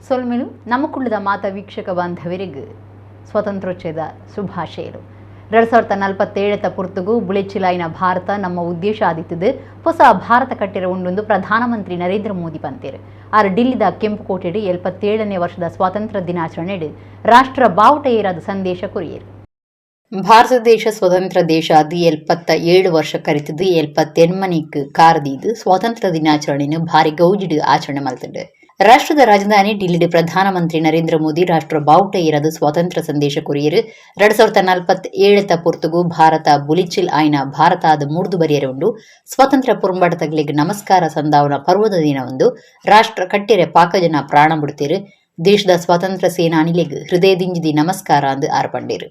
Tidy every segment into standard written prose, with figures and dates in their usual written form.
ಸೊಲ್ಮೆಲು ನಮಕುಳ್ಳದ ಮಾತ ವೀಕ್ಷಕ ಬಾಂಧವರಿಗೆ ಸ್ವಾತಂತ್ರ್ಯೋತ್ಸವದ ಶುಭಾಶಯಲು. 2047 ಪುರ್ತುಗು ಬುಳೆಚಿಲಾಯಿನ ಭಾರತ ನಮ್ಮ ಉದ್ದೇಶ ಆದಿತ್ತದು ಹೊಸ ಭಾರತ ಕಟ್ಟಿರ ಉಂಡೊಂದು ಪ್ರಧಾನಮಂತ್ರಿ ನರೇಂದ್ರ ಮೋದಿ ಪಂತೇರು. ಆರ್ ಡಿಲ್ಲಿದ ಕೆಂಪುಕೋಟೆಡು 77ನೇ ವರ್ಷದ ಸ್ವಾತಂತ್ರ್ಯ ದಿನಾಚರಣೆಡು ರಾಷ್ಟ್ರ ಬಾವುಟ ಏರಾದ ಸಂದೇಶ ಕೊರಿಯರು. ಭಾರತ ದೇಶ ಸ್ವತಂತ್ರ ದೇಶ ಅದು 77 ವರ್ಷ ಕರಿತದು 78ಕ್ಕೆ ಕಾರದೀದು ಸ್ವಾತಂತ್ರ್ಯ ದಿನಾಚರಣೆಯನ್ನು ಭಾರಿ ಗೌಜಿಡು ಆಚರಣೆ ಮಲ್ತುಂಡು. ರಾಷ್ಟ್ರದ ರಾಜಧಾನಿ ಡಿಲ್ಲಿಡ್ ಪ್ರಧಾನಮಂತ್ರಿ ನರೇಂದ್ರ ಮೋದಿ ರಾಷ್ಟ್ರ ಬಾವುಟ ಏರದು ಸ್ವಾತಂತ್ರ್ಯ ಸಂದೇಶ ಕೊರಿಯರು. 2047 ಪೊರ್ತುಗು ಭಾರತ ಬುಲಿಚಿಲ್ ಆಯ್ನ ಭಾರತ ಅದು ಮೂರ್ದು ಬರಿಯರೆ ಉಂಡು. ಸ್ವಾತಂತ್ರ್ಯ ಪೊರುಂಬಾಟ ತಗಲಿಗೆ ನಮಸ್ಕಾರ ಸಂದಾವನ ಪರ್ವದ ದಿನ ಒಂದು. ರಾಷ್ಟ್ರ ಕಟ್ಟಿರೆ ಪಾಕಜನ ಪ್ರಾಣ ಬಿಡ್ತೇರು. ದೇಶದ ಸ್ವಾತಂತ್ರ್ಯ ಸೇನಾನಿಲೆಗ್ ಹೃದಯದಿಂಜಿದಿ ನಮಸ್ಕಾರ ಅಂದು ಆರ್ಪಂಡೇರು.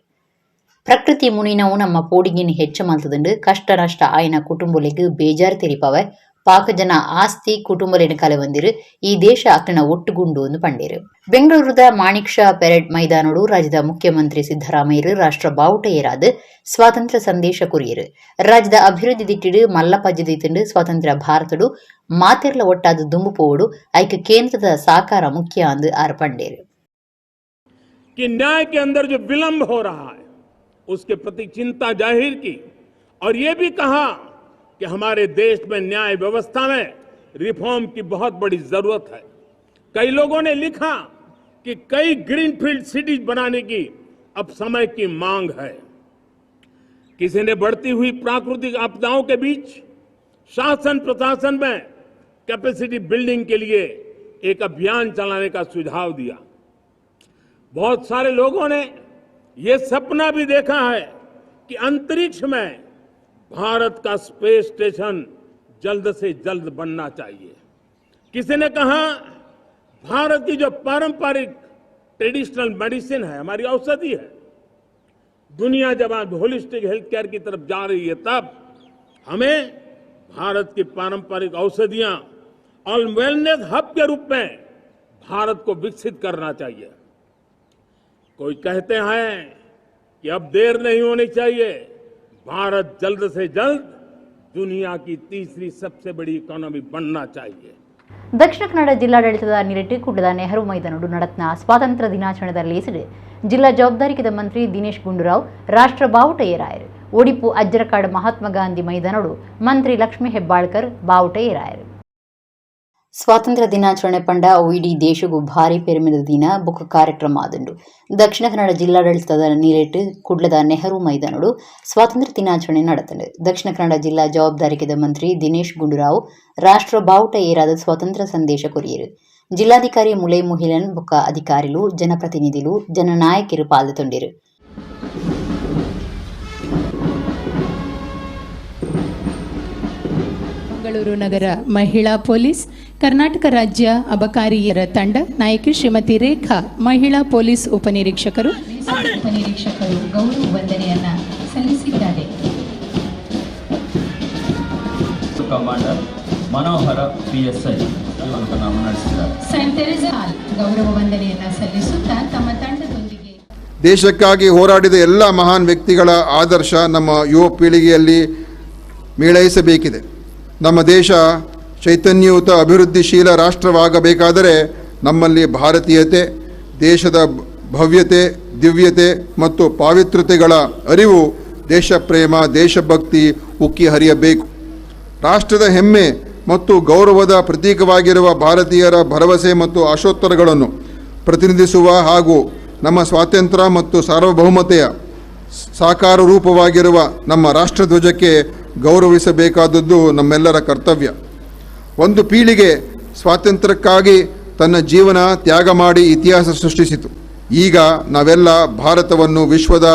ಪ್ರಕೃತಿ ಮುನಿನವು ನಮ್ಮ ಪೋಡಿಗಿನ ಹೆಚ್ಚ ಮಲ್ತದುಂಡು. ಕಷ್ಟ ನಷ್ಟ ಆಯ್ನ ಕುಟುಂಬಲೆಗ್ ಬೇಜಾರು ತೆರಿಪವೆ. ಪಾಕ ಜನ ಆಸ್ತಿ ಕುಟುಂಬಲೆನ ಕಲೆ ಬಂದಿರು. ಈ ದೇಶ ಅಕ್ಕನ ಒಟ್ಟುಗುಂಡು ಎಂದು ಪಂಡೇರು. ಬೆಂಗಳೂರುದ ಮಾಣಿಕ್ ಷಾ ಪೆರೇಡ್ ಮೈದಾನೋಡು ರಾಜ್ಯದ ಮುಖ್ಯಮಂತ್ರಿ ಸಿದ್ದರಾಮಯ್ಯರು ರಾಷ್ಟ್ರ ಬಾವುಟ ಏರಾದು ಸ್ವಾತಂತ್ರ್ಯ ಸಂದೇಶ ಕೊರಿಯರು. ರಾಜ್ಯದ ಅಭಿವೃದ್ಧಿ ದಿಟ್ಟಿಡು ಮಲ್ಲ ಪಜ್ಜೆ ಸ್ವಾತಂತ್ರ್ಯ ಭಾರತಡು ಮಾತೆರ್ಲ ಒಟ್ಟಾದ ದುಂಬು ಪೋವಡು, ಐಕ್ ಕೇಂದ್ರದ ಸಾಕಾರ ಮುಖ್ಯ ಅಂದು ಆರ್ ಪಂಡೇರು. कि न्याय के अंदर जो विलंब हो रहा है, उसके प्रति चिंता जाहिर की और ये भी कहा कि हमारे देश में न्याय व्यवस्था में रिफॉर्म की बहुत बड़ी जरूरत है। कई लोगों ने लिखा कि कई ग्रीनफील्ड सिटीज बनाने की अब समय की मांग है। किसी ने बढ़ती हुई प्राकृतिक आपदाओं के बीच शासन प्रशासन में कैपेसिटी बिल्डिंग के लिए एक अभियान चलाने का सुझाव दिया। बहुत सारे लोगों ने ये सपना भी देखा है कि अंतरिक्ष में भारत का स्पेस स्टेशन जल्द से जल्द बनना चाहिए। किसी ने कहा, भारत की जो पारंपरिक ट्रेडिशनल मेडिसिन है, हमारी औषधि है, दुनिया जब आज होलिस्टिक हेल्थ केयर की तरफ जा रही है, तब हमें भारत की पारंपरिक औषधियां और वेलनेस हब के रूप में भारत को विकसित करना चाहिए। कोई कहते हैं कि अब देर नहीं होनी चाहिए, भारत जल्द से जल्द दुनिया की तीसरी सबसे बड़ी इकोनॉमी बनना चाहिए। ದಕ್ಷಿಣ ಕನ್ನಡ ಜಿಲ್ಲಾಡಳಿತದ ನಿರೆಟ್ಟು ಕುಡ್ಲದ ನೆಹರು ಮೈದಾನಡು ನಡತ್ನ ಸ್ವಾತಂತ್ರ್ಯ ದಿನಾಚರಣೆದ ಲೇಸಿಡು ಜಿಲ್ಲಾ ಜವಾಬ್ದಾರಿಕದ ಮಂತ್ರಿ ದಿನೇಶ್ ಗುಂಡೂರಾವ್ ರಾಷ್ಟ್ರ ಬಾವುಟ ಏರಾಯರು. ಒಡಿಪು ಅಜ್ಜರಕಾಡು ಮಹಾತ್ಮ ಗಾಂಧಿ ಮೈದಾನಡು ಮಂತ್ರಿ ಲಕ್ಷ್ಮೀ ಹೆಬ್ಬಾಳ್ಕರ್ ಬಾವುಟ ಏರಾಯರು. ಸ್ವಾತಂತ್ರ್ಯ ದಿನಾಚರಣೆ ಪಂಡ ಅವು ಇಡೀ ದೇಶಗೂ ಭಾರಿ ಪೆರುಮೆದ ದಿನ ಬೊಕ್ಕ ಕಾರ್ಯಕ್ರಮ ಆದುಂಡು. ದಕ್ಷಿಣ ಕನ್ನಡ ಜಿಲ್ಲಾಡಳಿತದ ನಿರೆಟ್ ಕುಡ್ಲದ ನೆಹರು ಮೈದಾನಡು ಸ್ವಾತಂತ್ರ್ಯ ದಿನಾಚರಣೆ ನಡೆತಂಡು. ದಕ್ಷಿಣ ಕನ್ನಡ ಜಿಲ್ಲಾ ಜವಾಬ್ದಾರಿಕೆದ ಮಂತ್ರಿ ದಿನೇಶ್ ಗುಂಡೂರಾವ್ ರಾಷ್ಟ್ರ ಬಾವುಟ ಏರಾದ ಸ್ವಾತಂತ್ರ್ಯ ಸಂದೇಶ ಕೊರಿಯರು. ಜಿಲ್ಲಾಧಿಕಾರಿ ಮುಲೈ ಮುಹಿಲನ್ ಬೊಕ್ಕ ಅಧಿಕಾರಿಲು, ಜನಪ್ರತಿನಿಧಿಲು, ಜನನಾಯಕರು ಪಾಲ್ಗೊಂಡಿರು. ಮಂಗಳೂರು ನಗರ ಮಹಿಳಾ ಪೊಲೀಸ್, ಕರ್ನಾಟಕ ರಾಜ್ಯ ಅಬಕಾರಿಯರ ತಂಡ, ನಾಯಕಿ ಶ್ರೀಮತಿ ರೇಖಾ, ಮಹಿಳಾ ಪೊಲೀಸ್ ಉಪನಿರೀಕ್ಷಕರು. ಉಪನಿರೀಕ್ಷಕರು ಗೌರವ ವಂದನೆಯನ್ನ ಸಲ್ಲಿಸಿದ್ದಾರೆ. ಕಮಾಂಡರ್ ಮನೋಹರ ಪಿಎಸ್ಐ ನಾಮ ನಡೆಸಿದ್ದಾರೆ. ಸೈಂಟ್ ತೆರೆಸಾ ಗೌರವ ವಂದನೆಯನ್ನ ಸಲ್ಲಿಸುತ್ತಾ ತಮ್ಮ ತಂಡದೊಂದಿಗೆ. ದೇಶಕ್ಕಾಗಿ ಹೋರಾಡಿದ ಎಲ್ಲ ಮಹಾನ್ ವ್ಯಕ್ತಿಗಳ ಆದರ್ಶ ನಮ್ಮ ಯುವ ಪೀಳಿಗೆಯಲ್ಲಿ ಮೇಳೈಸಬೇಕಿದೆ. ನಮ್ಮ ದೇಶ ಚೈತನ್ಯಯುತ ಅಭಿವೃದ್ಧಿಶೀಲ ರಾಷ್ಟ್ರವಾಗಬೇಕಾದರೆ ನಮ್ಮಲ್ಲಿ ಭಾರತೀಯತೆ, ದೇಶದ ಭವ್ಯತೆ, ದಿವ್ಯತೆ ಮತ್ತು ಪಾವಿತ್ರ್ಯತೆಗಳ ಅರಿವು, ದೇಶಪ್ರೇಮ, ದೇಶಭಕ್ತಿ ಉಕ್ಕಿ ಹರಿಯಬೇಕು. ರಾಷ್ಟ್ರದ ಹೆಮ್ಮೆ ಮತ್ತು ಗೌರವದ ಪ್ರತೀಕವಾಗಿರುವ ಭಾರತೀಯರ ಭರವಸೆ ಮತ್ತು ಆಶೋತ್ತರಗಳನ್ನು ಪ್ರತಿನಿಧಿಸುವ ಹಾಗೂ ನಮ್ಮ ಸ್ವಾತಂತ್ರ್ಯ ಮತ್ತು ಸಾರ್ವಭೌಮತೆಯ ಸಾಕಾರ ರೂಪವಾಗಿರುವ ನಮ್ಮ ರಾಷ್ಟ್ರಧ್ವಜಕ್ಕೆ ಗೌರವಿಸಬೇಕಾದದ್ದು ನಮ್ಮೆಲ್ಲರ ಕರ್ತವ್ಯ. ಒಂದು ಪೀಳಿಗೆ ಸ್ವಾತಂತ್ರ್ಯಕ್ಕಾಗಿ ತನ್ನ ಜೀವನ ತ್ಯಾಗ ಮಾಡಿ ಇತಿಹಾಸ ಸೃಷ್ಟಿಸಿತು. ಈಗ ನಾವೆಲ್ಲ ಭಾರತವನ್ನು ವಿಶ್ವದ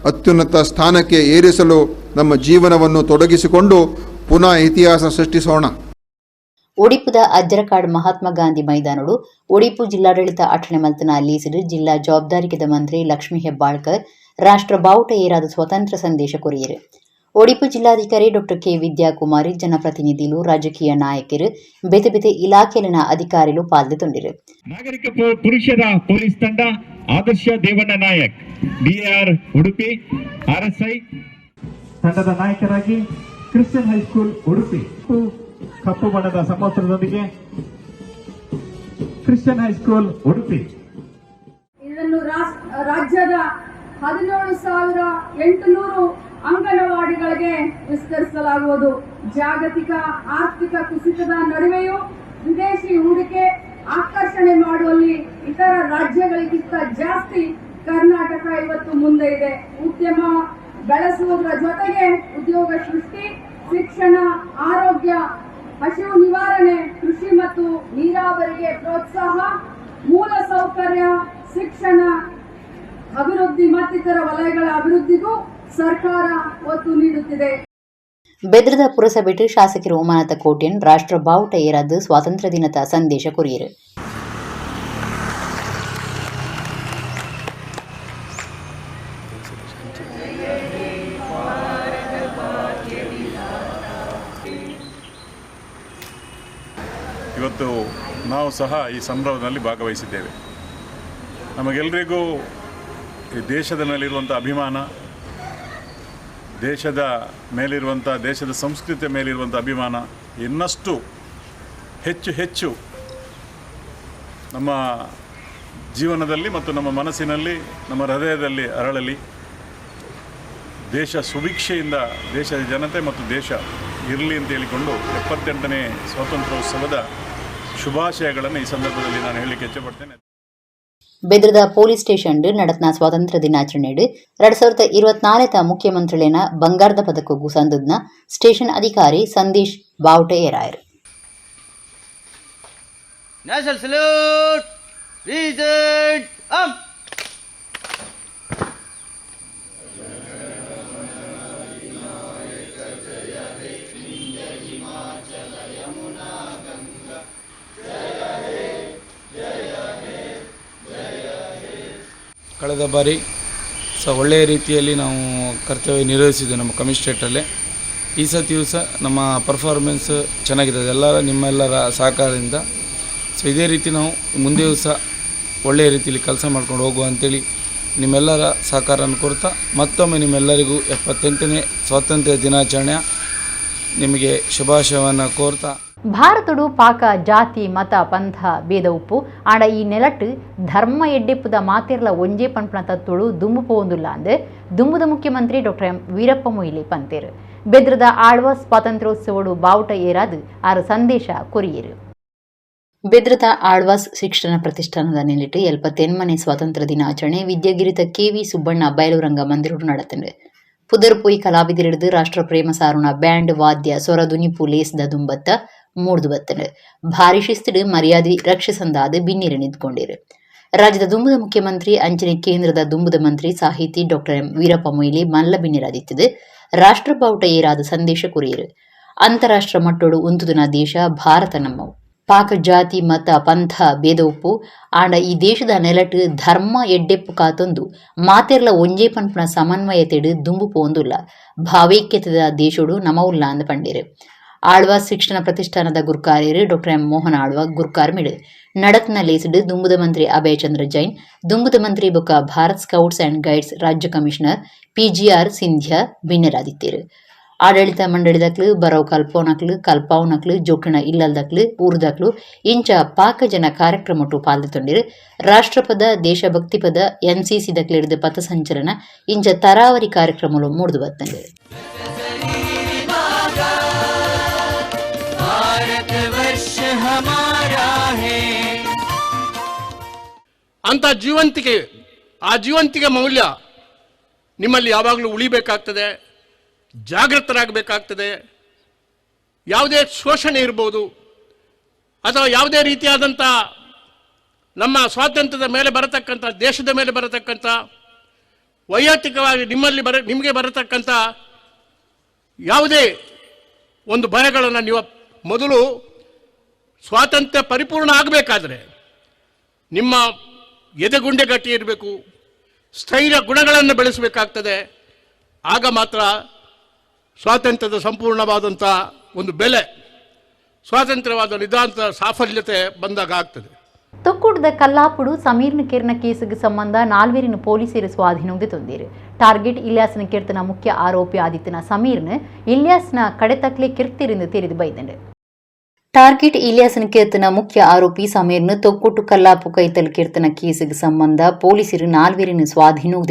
ಅತ್ಯುನ್ನತ ಸ್ಥಾನಕ್ಕೆ ಏರಿಸಲು ನಮ್ಮ ಜೀವನವನ್ನು ತೊಡಗಿಸಿಕೊಂಡು ಪುನಃ ಇತಿಹಾಸ ಸೃಷ್ಟಿಸೋಣ. ಒಡಿಪುದ ಅಜ್ಜರಕಾಡ್ ಮಹಾತ್ಮ ಗಾಂಧಿ ಮೈದಾನಡು ಒಡಿಪು ಜಿಲ್ಲಾಡಳಿತ ಅಠಣೆ ಮಲ್ತನ ಲೀಸಿಡು ಜಿಲ್ಲಾ ಜವಾಬ್ದಾರಿಕೆದ ಮಂತ್ರಿ ಲಕ್ಷ್ಮೀ ಹೆಬ್ಬಾಳ್ಕರ್ ರಾಷ್ಟ್ರ ಬಾವುಟ ಏರಾದ ಸ್ವತಂತ್ರ ಸಂದೇಶ ಕೊರಿಯರು. ಒಡಿಪು ಜಿಲ್ಲಾಧಿಕಾರಿ ಡಾಕ್ಟರ್ ಕೆ ವಿದ್ಯಾಕುಮಾರಿ, ಜನಪ್ರತಿನಿಧಿಲು, ರಾಜಕೀಯ ನಾಯಕರು, ಬೇತೆ ಬೇತೆ ಇಲಾಖೆಲಿನ ಅಧಿಕಾರಿಲು ಪಾಲ್ಗೊಂಡಿರು. ನಾಗರಿಕ ಪುರುಷರ ಪೊಲೀಸ್ ತಂಡ, ಆದರ್ಶ ದೇವಣ್ಣ ನಾಯಕ್, ಡಿಆರ್ ಉಡುಪಿ ಆರ್ಎಸ್ಐ. ತಂಡದ ನಾಯಕರಾಗಿ ಕ್ರಿಶ್ಚಿಯನ್ ಹೈಸ್ಕೂಲ್ ಉಡುಪಿ, ಕಪ್ಪು ಬಣ್ಣದ ಸಮವಸ್ತ್ರದೊಂದಿಗೆ. Christian high school, Udupi. ಇದನ್ನು ರಾಜ್ಯದ 17,800 ಅಂಗನವಾಡಿಗಳಿಗೆ ವಿಸ್ತರಿಸಲಾಗುವುದು. ಜಾಗತಿಕ ಆರ್ಥಿಕ ಕುಸಿತದ ನಡುವೆಯೂ ವಿದೇಶಿ ಹೂಡಿಕೆ ಆಕರ್ಷಣೆ ಮಾಡುವಲ್ಲಿ ಇತರ ರಾಜ್ಯಗಳಿಗಿಂತ ಜಾಸ್ತಿ ಕರ್ನಾಟಕ ಇವತ್ತು ಮುಂದೆ ಇದೆ. ಉದ್ಯಮ ಬೆಳೆಸುವುದರ ಜೊತೆಗೆ ಉದ್ಯೋಗ ಸೃಷ್ಟಿ, ಶಿಕ್ಷಣ, ಆರೋಗ್ಯ, ಹಸಿವು ನಿವಾರಣೆ, ಕೃಷಿ ಮತ್ತು ನೀರಾವರಿಗೆ ಪ್ರೋತ್ಸಾಹ, ಮೂಲ ಸೌಕರ್ಯ, ಶಿಕ್ಷಣ ಅಭಿವೃದ್ಧಿ ಮತ್ತಿತರ ವಲಯಗಳ ಅಭಿವೃದ್ಧಿಗೂ ಸರ್ಕಾರ ಒತ್ತು ನೀಡುತ್ತಿದೆ. ಬೆದ್ರದ ಪುರಸಭೆಟ್ ಶಾಸಕರು ಉಮಾನಾಥ ಕೋಟ್ಯನ್ ರಾಷ್ಟ್ರ ಬಾವುಟ ಏರಾದ್ ಸ್ವಾತಂತ್ರ್ಯ ದಿನದ ಸಂದೇಶ ಕೊರಿಯರು. ಇವತ್ತು ನಾವು ಸಹ ಈ ಸಂಭ್ರಮದಲ್ಲಿ ಭಾಗವಹಿಸಿದ್ದೇವೆ. ನಮಗೆಲ್ಲರಿಗೂ ಈ ದೇಶದ ಮೇಲಿರುವಂಥ ಅಭಿಮಾನ, ದೇಶದ ಮೇಲಿರುವಂಥ, ದೇಶದ ಸಂಸ್ಕೃತಿಯ ಮೇಲಿರುವಂಥ ಅಭಿಮಾನ ಇನ್ನಷ್ಟು ಹೆಚ್ಚು ಹೆಚ್ಚು ನಮ್ಮ ಜೀವನದಲ್ಲಿ ಮತ್ತು ನಮ್ಮ ಮನಸ್ಸಿನಲ್ಲಿ, ನಮ್ಮ ಹೃದಯದಲ್ಲಿ ಅರಳಲಿ. ದೇಶ ಸುಭಿಕ್ಷೆಯಿಂದ ದೇಶದ ಜನತೆ ಮತ್ತು ದೇಶ ಇರಲಿ ಅಂತ ಹೇಳಿಕೊಂಡು 78ನೇ ಸ್ವಾತಂತ್ರ್ಯೋತ್ಸವದ ಶುಭಾಶಯಗಳನ್ನು ಈ ಸಂದರ್ಭದಲ್ಲಿ ನಾನು ಹೇಳಲಿಕ್ಕೆ ಇಚ್ಛೆಪಡ್ತೇನೆ. ಬೆದ್ರದ ಪೊಲೀಸ್ ಸ್ಟೇಷನ್ நடத்தின ಸ್ವಾತಂತ್ರ್ಯ ದಿನಾಚರಣೆ 2024 ಮುಖ್ಯಮಂತ್ರಿಲೇನ ಬಂಗಾರದ ಪದಕಕ್ಕೂ ಸಂದದ್ನ ಸ್ಟೇಷನ್ ಅಧಿಕಾರಿ ಸಂದೇಶ್ ಬಾವುಟ ಏರಾಯರು. National salute, present up. ಕಳೆದ ಬಾರಿ ಸಹ ಒಳ್ಳೆಯ ರೀತಿಯಲ್ಲಿ ನಾವು ಕರ್ತವ್ಯ ನಿರ್ವಹಿಸಿದ್ದೆ ನಮ್ಮ ಕಮಿಷನರೇಟಲ್ಲೇ. ಈ ಸತಿಯೂ ಸಹ ನಮ್ಮ ಪರ್ಫಾರ್ಮೆನ್ಸ್ ಚೆನ್ನಾಗಿದೆ, ಎಲ್ಲರ ನಿಮ್ಮೆಲ್ಲರ ಸಹಕಾರದಿಂದ. ಸೊ ಇದೇ ರೀತಿ ನಾವು ಮುಂದೆಯೂ ಸಹ ಒಳ್ಳೆಯ ರೀತಿಯಲ್ಲಿ ಕೆಲಸ ಮಾಡ್ಕೊಂಡು ಹೋಗುವ ಅಂಥೇಳಿ ನಿಮ್ಮೆಲ್ಲರ ಸಹಕಾರವನ್ನು ಕೊಡ್ತಾ ಮತ್ತೊಮ್ಮೆ ನಿಮ್ಮೆಲ್ಲರಿಗೂ 78ನೇ ಸ್ವಾತಂತ್ರ್ಯ ದಿನಾಚರಣೆಯ ನಿಮಗೆ ಶುಭಾಶಯವನ್ನು ಕೋರ್ತಾ. ಭಾರತಡು ಪಾಕ ಜಾತಿ ಮತ ಪಂಥ ಭೇದ ಉಪ್ಪು ಆಂಡ ಈ ನೆಲಟ್ಟು ಧರ್ಮ ಎಡ್ಡೆಪ್ಪುದ ಮಾತೆರ್ಲ ಒಂಜೇ ಪನ್ಪುನ ತತ್ತುಳು ದುಂಬು ಪೋವೊಂದುಲ್ಲ ಅಂದ್ ದುಂಬುದ ಮುಖ್ಯಮಂತ್ರಿ ಡಾಕ್ಟರ್ ಎಂ ವೀರಪ್ಪ ಮೊಯ್ಲಿ ಪಂತೇರು. ಬೆದ್ರದ ಆಳ್ವ ಸ್ವಾತಂತ್ರ್ಯೋತ್ಸವಡು ಬಾವುಟ ಏರಾದ್ ಆರು ಸಂದೇಶ ಕೊರಿಯರು. ಬೆದ್ರದ ಆಳ್ವಾಸ್ ಶಿಕ್ಷಣ ಪ್ರತಿಷ್ಠಾನದ ನೆಲೆಟ್ 78ನೇ ಸ್ವಾತಂತ್ರ್ಯ ದಿನಾಚರಣೆ ವಿದ್ಯಾಗಿರಿತ ಕೆವಿ ಸುಬ್ಬಣ್ಣ ಬಯಲುರಂಗ ಮಂದಿರಡು ನಡತಂಡು. ಪುದರ್ಪೊಯ್ ಕಲಾವಿದರಿಡ್ದು ರಾಷ್ಟ್ರ ಪ್ರೇಮ ಸಾರುಣ ಬ್ಯಾಂಡ್ ವಾದ್ಯ ಸೊರ ದುನಿಪು ಲೇಸ್ದ ದುಂಬತ್ತ ಮೂಡ್ದು ಬತ್ತಂಡು. ಭಾರಿ ಶಿಸ್ತಿಡು ಮರ್ಯಾದೆ ರಕ್ಷಿಸಂದಾದ ಬಿನ್ನಿರು ನಿಂತ್ಕೊಂಡಿರು. ರಾಜ್ಯದ ದುಂಬುದ ಮುಖ್ಯಮಂತ್ರಿ ಅಂಚನೆ ಕೇಂದ್ರದ ದುಂಬುದ ಮಂತ್ರಿ ಸಾಹಿತಿ ಡಾಕ್ಟರ್ ಎಂ ವೀರಪ್ಪ ಮೊಯ್ಲಿ ಮಲ್ಲ ಬಿನ್ನಿರಾದಿತ್ತದು ರಾಷ್ಟ್ರ ಬಾವುಟ ಏರಾದ ಸಂದೇಶ ಕೊರಿಯರು. ಅಂತಾರಾಷ್ಟ್ರ ಮಟ್ಟೋಡು ಉಂತುದುನ ದೇಶ ಭಾರತ ನಮ್ಮವು. ಪಾಕ ಜಾತಿ ಮತ ಪಂಥ ಭೇದ ಉಪ್ಪು ಆಂಡ ಈ ದೇಶದ ನೆಲಟ್ ಧರ್ಮ ಎಡ್ಡೆಪ್ಪು ಕಾತೊಂದು ಮಾತೆರ್ಲ ಒಂಜೇ ಪನ್ಪುನ ಸಮನ್ವಯತೆಡು ದುಂಬು ಪೋಂದುಲ್ಲ ಭಾವೈಕ್ಯತೆದ ದೇಶೋಡು ನಮವುಲ್ಲ ಅಂದ್ ಪಂಡೇರು. ಆಳ್ವಾಸ್ ಶಿಕ್ಷಣ ಪ್ರತಿಷ್ಠಾನದ ಗುರ್ಕಾರ್ಯರು ಡಾಕ್ಟರ್ ಎಂ ಮೋಹನ್ ಆಳ್ವ ಗುರ್ಕಾರ್ಮಿಡು ನಡತ್ನ ಲೇಸ್ಡ್ ದುಂಬುದ ಮಂತ್ರಿ ಅಭಯ್ ಚಂದ್ರ ಜೈನ್, ದುಂಬುದ ಮಂತ್ರಿ ಬೊಕ್ಕ ಭಾರತ್ scouts and guides ರಾಜ್ಯ ಕಮಿಷನರ್ ಪಿಜಿಆರ್ ಸಿಂಧ್ಯಾ ಬಿನ್ನೆರಾದಿತ್ತೇರು. ಆಡಳಿತ ಮಂಡಳಿದಕ್ಲು ಬರವು ಕಲ್ಪೋನಕ್ಲು ಕಲ್ಪಾವುನಕ್ಲು ಜೋಕಿಣ ಇಲ್ಲಲ್ದಕ್ಲು ಊರುದಕ್ಲು ಇಂಚ ಪಾಕ ಜನ ಕಾರ್ಯಕ್ರಮಟು ಪಾಲ್ದೊಂಡಿರು. ರಾಷ್ಟ್ರಪದ ದೇಶಭಕ್ತಿ ಪದ ಎನ್ಸಿಸಿ ದಕ್ಲಿಡ್ದು ಪಥಸಂಚಲನ ಇಂಚ ತರಾವರಿ ಕಾರ್ಯಕ್ರಮಗಳು ಮೂಡ್ದು ಬತ್ತಂಡು. ಅಂತ ಜೀವಂತಿಕೆ, ಆ ಜೀವಂತಿಕೆ ಮೌಲ್ಯ ನಿಮ್ಮಲ್ಲಿ ಯಾವಾಗಲೂ ಉಳಿಬೇಕಾಗ್ತದೆ, ಜಾಗೃತರಾಗಬೇಕಾಗ್ತದೆ. ಯಾವುದೇ ಶೋಷಣೆ ಇರ್ಬೋದು ಅಥವಾ ಯಾವುದೇ ರೀತಿಯಾದಂಥ ನಮ್ಮ ಸ್ವಾತಂತ್ರ್ಯದ ಮೇಲೆ ಬರತಕ್ಕಂಥ, ದೇಶದ ಮೇಲೆ ಬರತಕ್ಕಂಥ, ವೈಯಕ್ತಿಕವಾಗಿ ನಿಮ್ಮಲ್ಲಿ ನಿಮಗೆ ಬರತಕ್ಕಂಥ ಯಾವುದೇ ಒಂದು ಭಯಗಳನ್ನು ನೀವು ಮೊದಲು ಸ್ವಾತಂತ್ರ್ಯ ಪರಿಪೂರ್ಣ ಆಗಬೇಕಾದ್ರೆ ನಿಮ್ಮ ಎದೆಗುಂಡೆ ಗಟ್ಟಿ ಇರಬೇಕು, ಸ್ಥೈರ್ಯ ಗುಣಗಳನ್ನು ಬೆಳೆಸಬೇಕಾಗ್ತದೆ. ಆಗ ಮಾತ್ರ ಸ್ವಾತಂತ್ರ್ಯದ ಸಂಪೂರ್ಣವಾದಂಥ ಒಂದು ಬೆಲೆ, ಸ್ವಾತಂತ್ರ್ಯವಾದ ನಿಧಾಂತ ಸಾಫಲ್ಯತೆ ಬಂದಾಗ ಆಗ್ತದೆ. ತೊಕ್ಕುಡ್ದ ಕಲ್ಲಾಪುಡು ಸಮೀರ್ನ ಕೇರ್ನ ಕೇಸುಗೆ ಸಂಬಂಧ ನಾಲ್ವೇರಿನ ಪೊಲೀಸರು ಸ್ವಾಧೀನಕ್ಕೆ ತಂದಿರು. ಟಾರ್ಗೆಟ್ ಇಲ್ಯಾಸ್ನ ಕೀರ್ತನ ಮುಖ್ಯ ಆರೋಪಿ ಆದಿತ್ಯನ ಸಮೀರ್ನ ಇಲ್ಯಾಸ್ನ ಕಡೆತಕ್ಲೆ ಕಿರ್ತಿರಿಂದ ತೆರೆದು ಬೈದಂಡು. Target ಇಲಿಯಾಸನ್ ಕೇರ್ತನ ಮುಖ್ಯ ಆರೋಪಿ ಸಮೀರ್ನ ತೊಕ್ಕೊಟ್ಟು ಕಲ್ಲಾಪು ಕೈತಲ್ ಕೀರ್ತನ ಕೇಸಿಗೆ ಸಂಬಂಧ ಪೊಲೀಸರು ನಾಲ್ವೆರಿನ ಸ್ವಾಧೀನ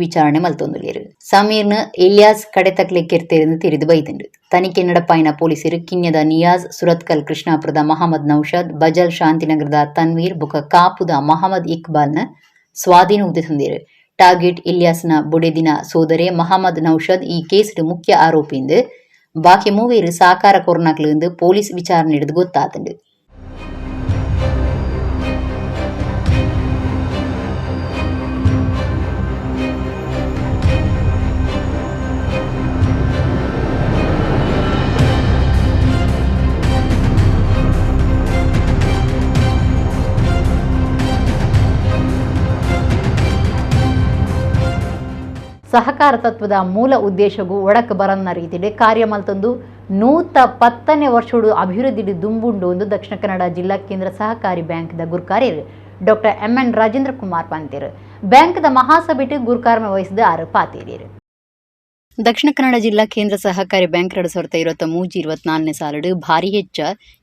ವಿಚಾರಣೆ ಮಲ್ತೊಂದುಲ್ಲೆರ್. ಸಮೀರ್ನ ಇಲಿಯಾಸ್ ಕಡೆತಕ್ಲೆ ಕಿರ್ತೆರೆಂದು ತೆರಿದು ಬೈದುಂಡು. ತನಿಖೆ ನಡಪಾಯಿನ ಪೊಲೀಸರು ಕಿನ್ಯದ ನಿಯಾಜ್, ಸುರತ್ಕಲ್ ಕೃಷ್ಣಾಪುರದ ಮಹಮ್ಮದ್ ನೌಷಾದ್, ಬಜಲ್ ಶಾಂತಿನಗರದ ತನ್ವೀರ್ ಬೊಕ ಕಾಪುದ ಮಹಮ್ಮದ್ ಇಕ್ಬಾಲ್ನ ಸ್ವಾಧೀನ ತಂದೆರ್. ಟಾರ್ಗೆಟ್ ಇಲಿಯಾಸ್ನ ಬುಡೆದಿನ ಸೋದರೆ ಮಹಮ್ಮದ್ ನೌಷಾದ್ ಈ ಕೇಸ್ಡ್ ಮುಖ್ಯ ಆರೋಪಿಂದು ಬಾಕಿ ಮೂವೇರು ಸಾಕಾರ ಕೊರ್ನಕ್ಲು ಪೊಲೀಸ್ ವಿಚಾರಣೆ ಹಿಡಿದು ಗೊತ್ತಾತಂಡು. ಸಹಕಾರ ತತ್ವದ ಮೂಲ ಉದ್ದೇಶಗೂ ಒಡಕ ಬರನ್ನ ರೀತಿಡೆ ಕಾರ್ಯ ಮಲ್ತೊಂದು 110ನೇ ವರ್ಷಡು ಅಭಿವೃದ್ಧಿ ದುಂಬುಂಡು ಎಂದು ದಕ್ಷಿಣ ಕನ್ನಡ ಜಿಲ್ಲಾ ಕೇಂದ್ರ ಸಹಕಾರಿ ಬ್ಯಾಂಕ್ದ ಗುರ್ಕಾರ್ಯರು ಡಾಕ್ಟರ್ MN Rajendra Kumar ಪಂತೇರು. ಬ್ಯಾಂಕ್ದ ಮಹಾಸಭೆಟ್ ಗುರ್ಕಾರ್ಮೆ ವಹಿಸಿದ ಆರು ಪಾತೇರಿಯರು. ದಕ್ಷಿಣ ಕನ್ನಡ ಜಿಲ್ಲಾ ಕೇಂದ್ರ ಸಹಕಾರಿ ಬ್ಯಾಂಕ್ 2023-24ನೇ ಸಾಲಡು ಭಾರಿ ಹೆಚ್ಚ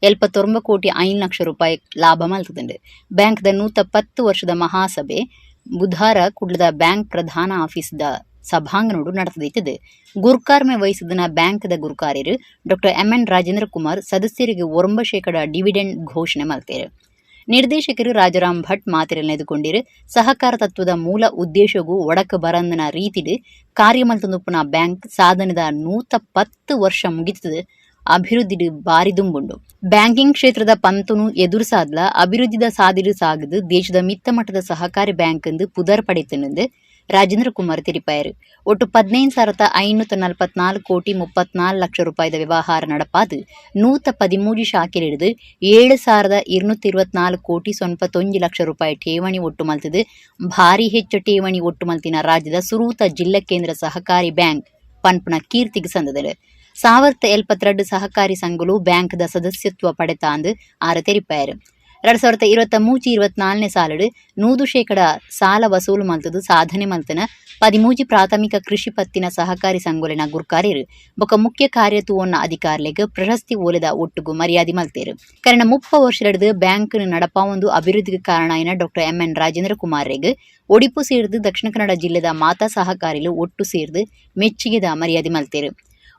79 ಕೋಟಿ 5 ಲಕ್ಷ ರೂಪಾಯಿ ಲಾಭ ಮಲ್ತದುಂಡು. ಬ್ಯಾಂಕ್ದ 110 ವರ್ಷದ ಮಹಾಸಭೆ ಬುಧಾರ ಕುಡ್ಲದ ಬ್ಯಾಂಕ್ ಪ್ರಧಾನ ಆಫೀಸ್ದ ಸಭಾಂಗಣೋಡು ನಡೆದಿತ್ತದೆ. ಗುರ್ಕಾರ್ಮೆ ವಹಿಸಿದನ ಬ್ಯಾಂಕ್ದ ಗುರ್ಕಾರ್ಯರು ಡಾಕ್ಟರ್ MN Rajendra Kumar ಸದಸ್ಯರಿಗೆ 9% ಡಿವಿಡೆಂಡ್ ಘೋಷಣೆ ಮಲ್ತೇರು. ನಿರ್ದೇಶಕರು ರಾಜಾರಾಮ್ ಭಟ್ ಮಾತಿರಲ್ ಸಹಕಾರ ತತ್ವದ ಮೂಲ ಉದ್ದೇಶಗೂ ಒಡಕ ಬರಂದನ ರೀತಿಡು ಕಾರ್ಯಮಲ್ತುಪ್ಪುನ ಬ್ಯಾಂಕ್ ಸಾಧನದ 110 ವರ್ಷ ಮುಗಿತದ ಅಭಿವೃದ್ಧಿ ಬಾರಿ ದುಂಬುಂಡು. ಬ್ಯಾಂಕಿಂಗ್ ಕ್ಷೇತ್ರದ ಪಂತನು ಎದುರುಸಾದ್ಲ ಅಭಿವೃದ್ಧಿದ ಸಾದಿಡು ಸಾಗದು ದೇಶದ ಮಿತ್ತ ಮಟ್ಟದ ಸಹಕಾರಿ ಬ್ಯಾಂಕ್ ಎಂದು ಪುದರ್ ಪಡೆತನೆಂದು ರಾಜೇಂದ್ರ ಕುಮಾರ್ ತಿಳಿಪಾಯರು. ಒಟ್ಟು 15,544 ಕೋಟಿ 34 ಲಕ್ಷ ರೂಪಾಯಿದ ವ್ಯವಹಾರ நடப்பாது 113 ಶಾಖೆಲಿಡ್ದು 7,224 ಕೋಟಿ 91 ಲಕ್ಷ ರೂಪಾಯಿ ಠೇವಣಿ ಒಟ್ಟು ಮಲ್ತದು ಭಾರಿ ಹೆಚ್ಚು ಠೇವಣಿ ಒಟ್ಟು ಮಲ್ತಿನ ರಾಜ್ಯದ ಸುರೂತ ಜಿಲ್ಲಾ ಕೇಂದ್ರ ಸಹಕಾರಿ ಬ್ಯಾಂಕ್ ಪನ್ಪುನ ಕೀರ್ತಿಗೆ ಸಂದದರು. 1072 ಸಹಕಾರಿ ಸಂಘಗಳು ಬ್ಯಾಂಕ್ದ ಸದಸ್ಯತ್ವ ಪಡೆತ ಅಂದು ಆರ ತೆರಿಪಾಯರು. 2023-24ನೇ ಸಾಲಡು 100% ಸಾಲ ವಸೂಲು ಮಲ್ತದು ಸಾಧನೆ ಮಲ್ತನ 13 ಪ್ರಾಥಮಿಕ ಕೃಷಿ ಪತ್ತಿನ ಸಹಕಾರಿ ಸಂಘೊಲೆನ ಗುರ್ಕಾರ್ಯರು ಬೊಕ ಮುಖ್ಯ ಕಾರ್ಯತುವನ್ನ ಅಧಿಕಾರಿಲೆಗ್ ಪ್ರಶಸ್ತಿ ಓಲೆದ ಒಟ್ಟುಗು ಮರ್ಯಾದೆ ಮಲ್ತೇರು. ಕಾರಣ 30 ವರ್ಷಲೆಡ್ದು ಬ್ಯಾಂಕ್ ನಡಪಾವೊಂದು ಅಭಿವೃದ್ಧಿಗೆ ಕಾರಣ ಆಯಿನ doctor MN Rajendra ಕುಮಾರ್ರೆಗ್ Odipu ಸೇರ್ದು Dakshina Kannada ಜಿಲ್ಲೆದ ಮಾತಾ ಸಹಕಾರಿಲು ಒಟ್ಟು ಸೇರ್ದು ಮೆಚ್ಚುಗೆದ ಮರ್ಯಾದೆ ಮಲ್ತೇರು.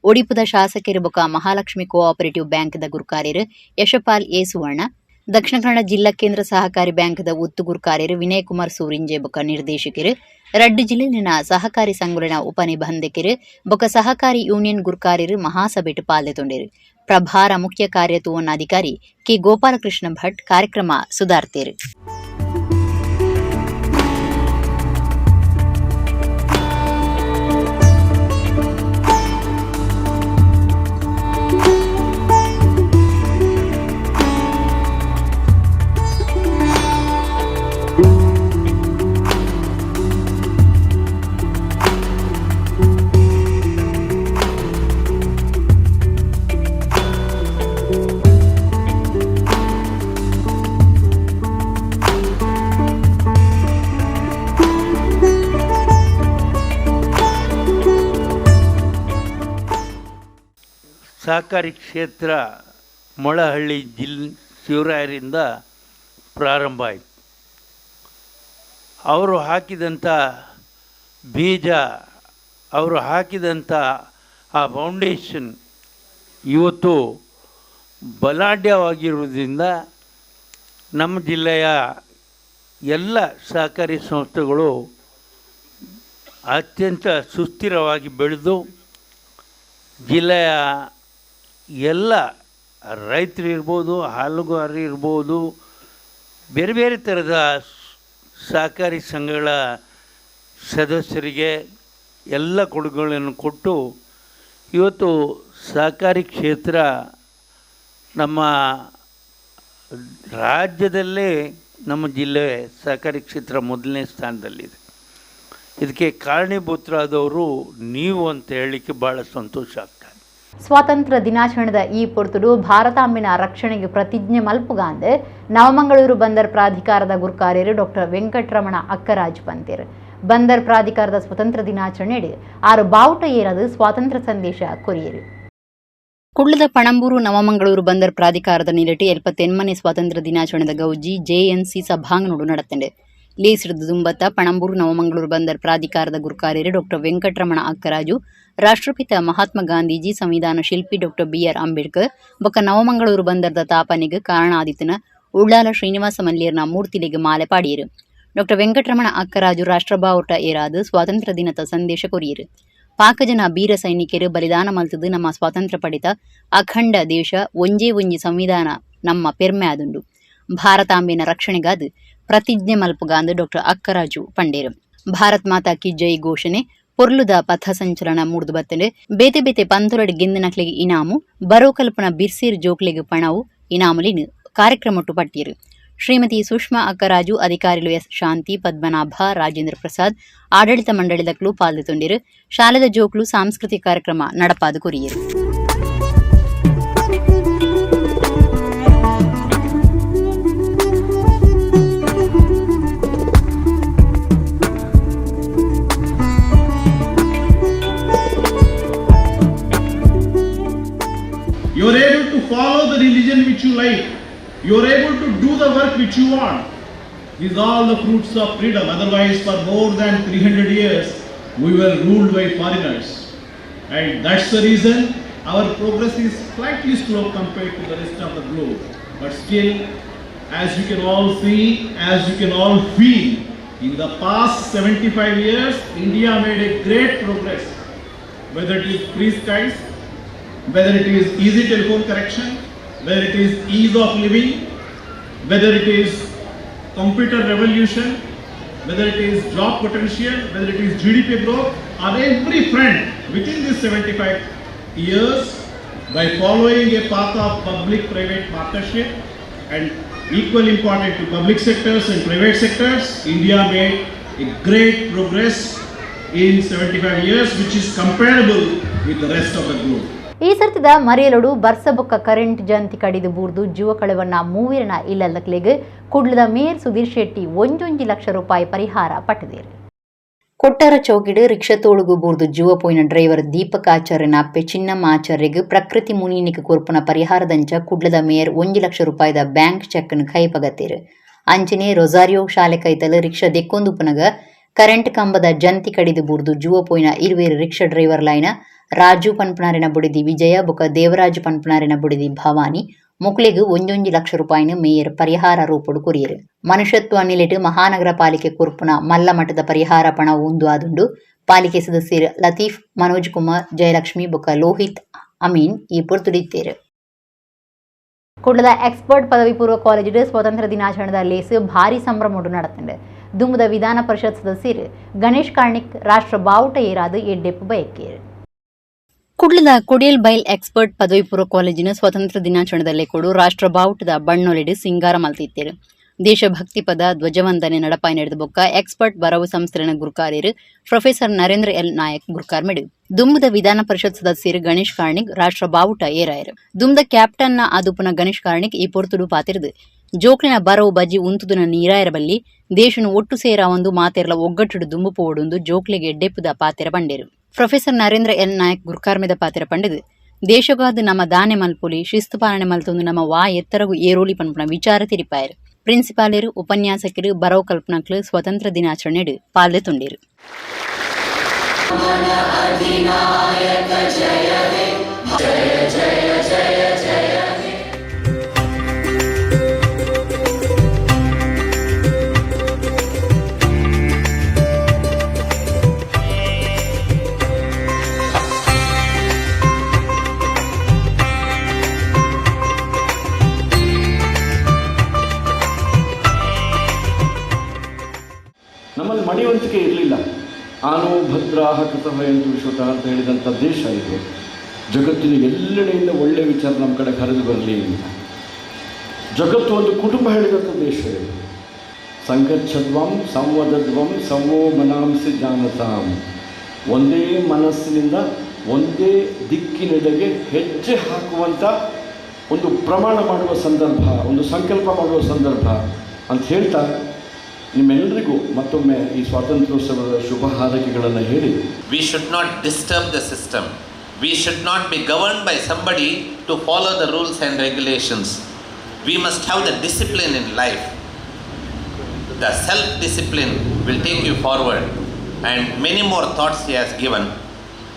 ಒಡಿಪುದ ಶಾಸಕರು ಬೊಕ ಮಹಾಲಕ್ಷ್ಮಿ ಕೋಆಪರೇಟಿವ್ ಬ್ಯಾಂಕ್ದ ಗುರ್ಕಾರ್ಯರು ಯಶಪಾಲ್ ಎ ಸುವರ್ಣ, ದಕ್ಷಿಣ ಕನ್ನಡ ಜಿಲ್ಲಾ ಕೇಂದ್ರ ಸಹಕಾರಿ ಬ್ಯಾಂಕ್ದ ಒತ್ತು ಗುರ್ಕಾರ್ಯರು ವಿನಯ್ ಕುಮಾರ್ ಸೂರಿಂಜೆ ಬೊಕ ನಿರ್ದೇಶಕರು, ರಡ್ಡು ಜಿಲ್ಲೆಲಿನ ಸಹಕಾರಿ ಸಂಘೊಲೆನ ಉಪನಿಬಂಧಕರು ಬೊಕ ಸಹಕಾರಿ ಯೂನಿಯನ್ ಗುರ್ಕಾರ್ಯರು ಮಹಾಸಭೆಟ್ ಪಾಲ್ದೆತೊಂಡೆರು. ಪ್ರಭಾರ ಮುಖ್ಯ ಕಾರ್ಯತುವನ್ನ ಅಧಿಕಾರಿ ಕೆ ಗೋಪಾಲಕೃಷ್ಣ ಭಟ್ ಕಾರ್ಯಕ್ರಮ ಸುಧಾರ್ತೇರು. ಸಹಕಾರಿ ಕ್ಷೇತ್ರ ಮೊಳಹಳ್ಳಿ ಶಿವರಾಯರಿಂದ ಪ್ರಾರಂಭ ಆಯಿತು. ಅವರು ಹಾಕಿದಂಥ ಬೀಜ, ಅವರು ಹಾಕಿದಂಥ ಆ ಫೌಂಡೇಶನ್ ಇವತ್ತು ಬಲಾಢ್ಯವಾಗಿರುವುದರಿಂದ ನಮ್ಮ ಜಿಲ್ಲೆಯ ಎಲ್ಲ ಸಹಕಾರಿ ಸಂಸ್ಥೆಗಳು ಅತ್ಯಂತ ಸುಸ್ಥಿರವಾಗಿ ಬೆಳೆದು ಜಿಲ್ಲೆಯ ಎಲ್ಲ ರೈತರು ಇರ್ಬೋದು, ಹಾಲುಗಾರರು ಇರ್ಬೋದು, ಬೇರೆ ಬೇರೆ ಥರದ ಸಹಕಾರಿ ಸಂಘಗಳ ಸದಸ್ಯರಿಗೆ ಎಲ್ಲ ಕೊಡುಗೆಗಳನ್ನು ಕೊಟ್ಟು ಇವತ್ತು ಸಹಕಾರಿ ಕ್ಷೇತ್ರ ನಮ್ಮ ರಾಜ್ಯದಲ್ಲೇ ನಮ್ಮ ಜಿಲ್ಲೆ ಸಹಕಾರಿ ಕ್ಷೇತ್ರ ಮೊದಲನೇ ಸ್ಥಾನದಲ್ಲಿದೆ. ಇದಕ್ಕೆ ಕಾರಣೀಭೂತರಾದವರು ನೀವು ಅಂತ ಹೇಳಲಿಕ್ಕೆ ಭಾಳ ಸಂತೋಷ ಆಗ್ತದೆ. ಸ್ವಾತಂತ್ರ್ಯ ದಿನಾಚರಣೆದ ಈ ಪೊರ್ತುಡು ಭಾರತಾಂಬಿನ ರಕ್ಷಣೆಗೆ ಪ್ರತಿಜ್ಞೆ ಮಲ್ಪುಗಾಂದ್ ನವಮಂಗಳೂರು ಬಂದರ್ ಪ್ರಾಧಿಕಾರದ ಗುರ್ಕಾರ್ಯರು ಡಾಕ್ಟರ್ ವೆಂಕಟರಮಣ ಅಕ್ಕರಾಜ್ ಪಂತೇರ್. ಬಂದರ್ ಪ್ರಾಧಿಕಾರದ ಸ್ವತಂತ್ರ ದಿನಾಚರಣೆಡ್ 6 ಬಾವುಟ ಏರದು ಸ್ವಾತಂತ್ರ್ಯ ಸಂದೇಶ ಕೊರಿಯರು. ಕುಳ್ಳದ ಪಣಂಬೂರು ನವಮಂಗಳೂರು ಬಂದರ್ ಪ್ರಾಧಿಕಾರದ ನಿಲೆಟ್ 78ನೇ ಸ್ವಾತಂತ್ರ್ಯ ದಿನಾಚರಣೆದ ಗೌಜಿ ಜೆಎನ್ಸಿ ಸಭಾಂಗಣೋಡು ನಡತ್ಂಡ್. ಲೇಸಿಡ್ದ್ ದುಂಬತ್ತ ಪಣಂಬೂರು ನವಮಂಗಳೂರು ಬಂದರ್ ಪ್ರಾಧಿಕಾರದ ಗುರ್ಕಾರ್ಯರು ಡಾಕ್ಟರ್ ವೆಂಕಟರಮಣ ಅಕ್ಕರಾಜು, ರಾಷ್ಟ್ರಪಿತ ಮಹಾತ್ಮ ಗಾಂಧೀಜಿ, ಸಂವಿಧಾನ ಶಿಲ್ಪಿ doctor B R Ambedkar ಬೊಕ್ಕ ನವಮಂಗಳೂರು ಬಂದರ್ದ ತಾಪನೆಗ್ ಕಾರಣ ಆದಿತ್ತಿನ ಉಳ್ಳಾಲ ಶ್ರೀನಿವಾಸ ಮಲ್ಯರ್ನ ಮೂರ್ತಿಲೆಗ್ ಮಾಲೆ ಪಾಡಿಯೆರು. ಡಾಕ್ಟರ್ ವೆಂಕಟರಮಣ ಅಕ್ಕರಾಜು ರಾಷ್ಟ್ರಬಾವುಟ ಏರಾದ್ ಸ್ವಾತಂತ್ರ್ಯ ದಿನದ ಸಂದೇಶ ಕೊರಿಯೆರು. ಪಾಕಜನ ಬೀರ ಸೈನಿಕರು ಬಲಿದಾನ ಮಲ್ತದು ನಮ್ಮ ಸ್ವಾತಂತ್ರ್ಯ ಪಡಿತ ಅಖಂಡ ದೇಶ ಒಂಜೇ ಒಂಜಿ ಸಂವಿಧಾನ ನಮ್ಮ ಪೆರ್ಮೆ ಆದುಂಡು. ಭಾರತಾಂಬೆನ ರಕ್ಷಣೆಗಾದ್ ಪ್ರತಿಜ್ಞೆ ಮಲ್ಪುಗಾಂದ್ ಡಾಕ್ಟರ್ ಅಕ್ಕರಾಜು ಪಂಡೇರು. ಭಾರತ್ ಮಾತಾ ಕಿ ಜೈ ಘೋಷಣೆ ಪೊರ್ಲುದ ಪಥ ಸಂಚಲನ ಮೂಡ್ದು ಬತ್ತಂಡ್. ಬೇತೆ ಬೇತೆ ಪಂತೊಲಡ್ ಗೆಂದಿನಕ್ಲೆಗ್ ಇನಾಮು, ಬರೋಕಲ್ಪನ ಬಿರ್ಸೀರ್ ಜೋಕ್ಲೆಗ್ ಪಣವು ಇನಾಮುಲಿನ್ ಕಾರ್ಯಕ್ರಮೊಟ್ಟು ಪಟ್ಟಿಯೆರು. ಶ್ರೀಮತಿ ಸುಷ್ಮಾ ಅಕ್ಕರಾಜು, ಅಧಿಕಾರಿಲು ಎಸ್ ಶಾಂತಿ, ಪದ್ಮನಾಭ, ರಾಜೇಂದ್ರ ಪ್ರಸಾದ್, ಆಡಳಿತ ಮಂಡಳಿದಕ್ಲು ಪಾಲ್ದೆತೊಂಡಿರು. ಶಾಲೆದ ಜೋಕ್ಲು ಸಾಂಸ್ಕೃತಿಕ ಕಾರ್ಯಕ್ರಮ ನಡಪಾದು ಕೊರಿಯೆರು. You are able to follow the religion which you like. You are able to do the work which you want. These are all the fruits of freedom. Otherwise, for more than 300 years, we were ruled by foreigners. And that's the reason our progress is slightly slow compared to the rest of the globe. But still, as you can all see, as you can all feel, in the past 75 years, India made a great progress. Whether it is free skies, whether it is easy telephone connection, whether it is ease of living, whether it is computer revolution, whether it is job potential, whether it is GDP growth, on every front within this 75 years, by following a path of public-private partnership and equal important to public sectors and private sectors, India made a great progress in 75 years, which is comparable with the rest of the globe. ಈ ಸರ್ತಿದ ಮರೆಯಲೊಡು ಬರ್ಸಬೊಕ್ಕ current ಜಂತಿ ಕಡಿದು ಬೂರ್ದು ಜೀವ ಕಳೆವನ್ನ ಮೂವಿರನ ಇಲ್ಲದಕ್ಲೆಗ್ ಕುಡ್ಲದ mayor Sudhir Shetty 1.1 ಲಕ್ಷ ರೂಪಾಯಿ ಪರಿಹಾರ ಪಟ್ಟದೇರು. ಕೊಟ್ಟಾರ ಚೌಕಿಡು rickshaw ತೋಳುಗು ಬೂರ್ದು ಜೀವ ಪೋಯಿನ ಡ್ರೈವರ್ ದೀಪಕ್ ಆಚಾರ್ಯನ ಅಪ್ಪೆ ಚಿನ್ನಮ್ಮ ಆಚಾರ್ಯಗ್ ಪ್ರಕೃತಿ ಮುನಿನಿಕ್ ಕೊರ್ಪುನ ಪರಿಹಾರದಂಚ ಕುಡ್ಲದ ಮೇಯರ್ 1 ಲಕ್ಷ ರೂಪಾಯಿದ ಬ್ಯಾಂಕ್ ಚೆಕ್ ನ್ ಕೈಪಗತ್ತೇರು. ಅಂಚನೆ ರೊಸಾರಿಯೋ ಶಾಲೆ ಕೈತಲ್ ರಿಕ್ಷಾ ದೆಕ್ಕೊಂದುಪುನಗ ಕರೆಂಟ್ ಕಂಬದ ಜಂತಿ ಕಡಿದು ಬೂರ್ದು ಜೀವ ಪೋಯಿನ ಇರುವೇರು rickshaw driver line Raju ಪನ್ಪುನಾರಿನ ಬುಡಿದಿ ವಿಜಯ ಬೊಕ ದೇವರಾಜು ಪನ್ಪುನಾರಿನ ಬುಡಿದಿ ಭವಾನಿ ಮೊಕ್ಲೆಗ್ 1.1 ಲಕ್ಷ ರೂಪಾಯಿನ ಮೇಯರ್ ಪರಿಹಾರ ರೂಪೊಡು ಕೊರಿಯೆರು. ಮನುಷ್ಯತ್ವ ನಿಲೆಟ್ ಮಹಾನಗರ ಪಾಲಿಕೆ ಕೊರ್ಪುನ ಮಲ್ಲ ಮಟ್ಟದ ಪರಿಹಾರ ಪಣ ಉಂದು ಆದುಂಡು. ಪಾಲಿಕೆ ಸದಸ್ಯರು ಲತೀಫ್, ಮನೋಜ್ ಕುಮಾರ್, ಜಯಲಕ್ಷ್ಮಿ ಬೊಕ ಲೋಹಿತ್ ಅಮೀನ್ ಈ ಪೊರ್ತುಡಿತ್ತೇರು. ಕುಡ್ಲದ ಎಕ್ಸ್ಪರ್ಟ್ ಪದವಿ ಪೂರ್ವ ಕಾಲೇಜಿಡ್ ಸ್ವಾತಂತ್ರ್ಯ ದಿನಾಚರಣೆದ ಲೇಸ್ ಭಾರಿ ಸಂಭ್ರಮೊಡು ನಡತ್ಂಡ್. ದುಂಬುದ ವಿಧಾನ ಪರಿಷತ್ ಸದಸ್ಯರು ಗಣೇಶ್ ಕಾರ್ಣಿಕ್ ರಾಷ್ಟ್ರ ಬಾವುಟ ಏರಾದ್ ಎಡ್ಡೆಪ್ಪು ಬಯಕೇರು. ಕುಡ್ಲದ ಕೊಡಿಯಲ್ ಬೈಲ್ ಎಕ್ಸ್ಪರ್ಟ್ ಪದವಿ ಪೂರ್ವ ಕಾಲೇಜಿನ ಸ್ವಾತಂತ್ರ್ಯ ದಿನಾಚರಣೆದಲ್ಲೇ ಕೊಡು ರಾಷ್ಟ್ರ ಬಾವುಟದ ಬಣ್ಣೊಲೆಡ್ ಸಿಂಗಾರ ಮಲ್ತಿತ್ತೇರು. ದೇಶಭಕ್ತಿ ಪದ ಧ್ವಜವಂದನೆ ನಡಪಾಯಿ ನಡೆದ ಬೊಕ್ಕ ಎಕ್ಸ್ಪರ್ಟ್ ಬರವು ಸಂಸ್ಥೆನ ಗುರುಕಾರ್ಯರು ಪ್ರೊಫೆಸರ್ ನರೇಂದ್ರ ಎಲ್ ನಾಯಕ್ ಗುರುಕಾರ್ ಮೆಡು. ದುಂಬುದ ವಿಧಾನ ಪರಿಷತ್ ಸದಸ್ಯರು ಗಣೇಶ್ ಕಾರ್ಣಿಕ್ ರಾಷ್ಟ್ರ ಬಾವುಟ ಏರಾಯರು. ದುಂಬದ ಕ್ಯಾಪ್ಟನ್ನ ಆದುಪುನ ಗಣೇಶ್ ಕಾರ್ಣಿಕ್ ಈ ಪೊರ್ತುಡು ಪಾತಿರದು ಜೋಕ್ಲಿನ ಬರವು ಬಜ್ಜಿ ಉಂತುದುನ ನೀರಾಯರ ಬಲ್ಲಿ ದೇಶನು ಒಟ್ಟು ಸೇರ ಒಂದು ಮಾತೆರ್ಲ ಒಗ್ಗಟ್ಟುಡು ದುಂಬು ಪೋವೊಡುಂದು ಜೋಕ್ಲೆಗೆ ಎಡ್ಡೆಪ್ಪುದ ಪಾತೆರ ಪಂಡೇರು. ಪ್ರೊಫೆಸರ್ ನರೇಂದ್ರ ಎಲ್ ನಾಯಕ್ ಗುರ್ಕಾರ್ಮೆದ ಪಾತೆರ ಪಂಡದು ದೇಶಗಾದ ನಮ್ಮ ದಾನೆ ಮಲ್ಪೊಲಿ ಶಿಸ್ತು ಪಾಲನೆ ಮಲ್ತೊಂದು ನಮ್ಮ ವಾ ಎತ್ತರಗು ಏರೋಲಿ ಪನ್ಪುನ ವಿಚಾರ ತಿರಿಪಾಯರು. ಪ್ರಿನ್ಸಿಪಾಲರು ಉಪನ್ಯಾಸಕರು ಬರವು ಕಲ್ಪನಕ್ಲು ಸ್ವತಂತ್ರ ದಿನಾಚರಣೆಡು ಪಾಲ್ದೆ ತುಂಡೇರು. ನಮ್ಮಲ್ಲಿ ಮಡಿವಂತಿಕೆ ಇರಲಿಲ್ಲ. ಆನೋ ಭದ್ರಾಹ ಕೃತಭಯಂತು ವಿಶ್ವತ ಅಂತ ಹೇಳಿದಂಥ ದೇಶ ಇದು. ಜಗತ್ತಿನ ಎಲ್ಲೆಡೆಯಿಂದ ಒಳ್ಳೆಯ ವಿಚಾರ ನಮ್ಮ ಕಡೆ ಹರಿದು ಬರಲಿ ಅಂತ ಜಗತ್ತು ಒಂದು ಕುಟುಂಬ ಹೇಳಿದಂಥ ದೇಶ ಇದು. ಸಂಗಚ್ಛದ್ವಂ ಸಂವದದ್ವಂ ಸಂವೋ ಮನಾಂಸಿ ಜಾನತಾಂ. ಒಂದೇ ಮನಸ್ಸಿನಿಂದ ಒಂದೇ ದಿಕ್ಕಿನೆಡೆಗೆ ಹೆಜ್ಜೆ ಹಾಕುವಂಥ ಒಂದು ಪ್ರಮಾಣ ಮಾಡುವ ಸಂದರ್ಭ, ಒಂದು ಸಂಕಲ್ಪ ಮಾಡುವ ಸಂದರ್ಭ ಅಂತ ಹೇಳ್ತಾ ನಿಮ್ಮೆಲ್ಲರಿಗೂ ಮತ್ತೊಮ್ಮೆ ಈ ಸ್ವಾತಂತ್ರ್ಯೋತ್ಸವದ ಶುಭ ಹಾರೈಕೆಗಳನ್ನು ಹೇಳಿ. We should not disturb the system. We should not be governed by somebody to follow the rules and regulations. We must have the discipline in life. The self-discipline will take you forward, and many more thoughts he has given.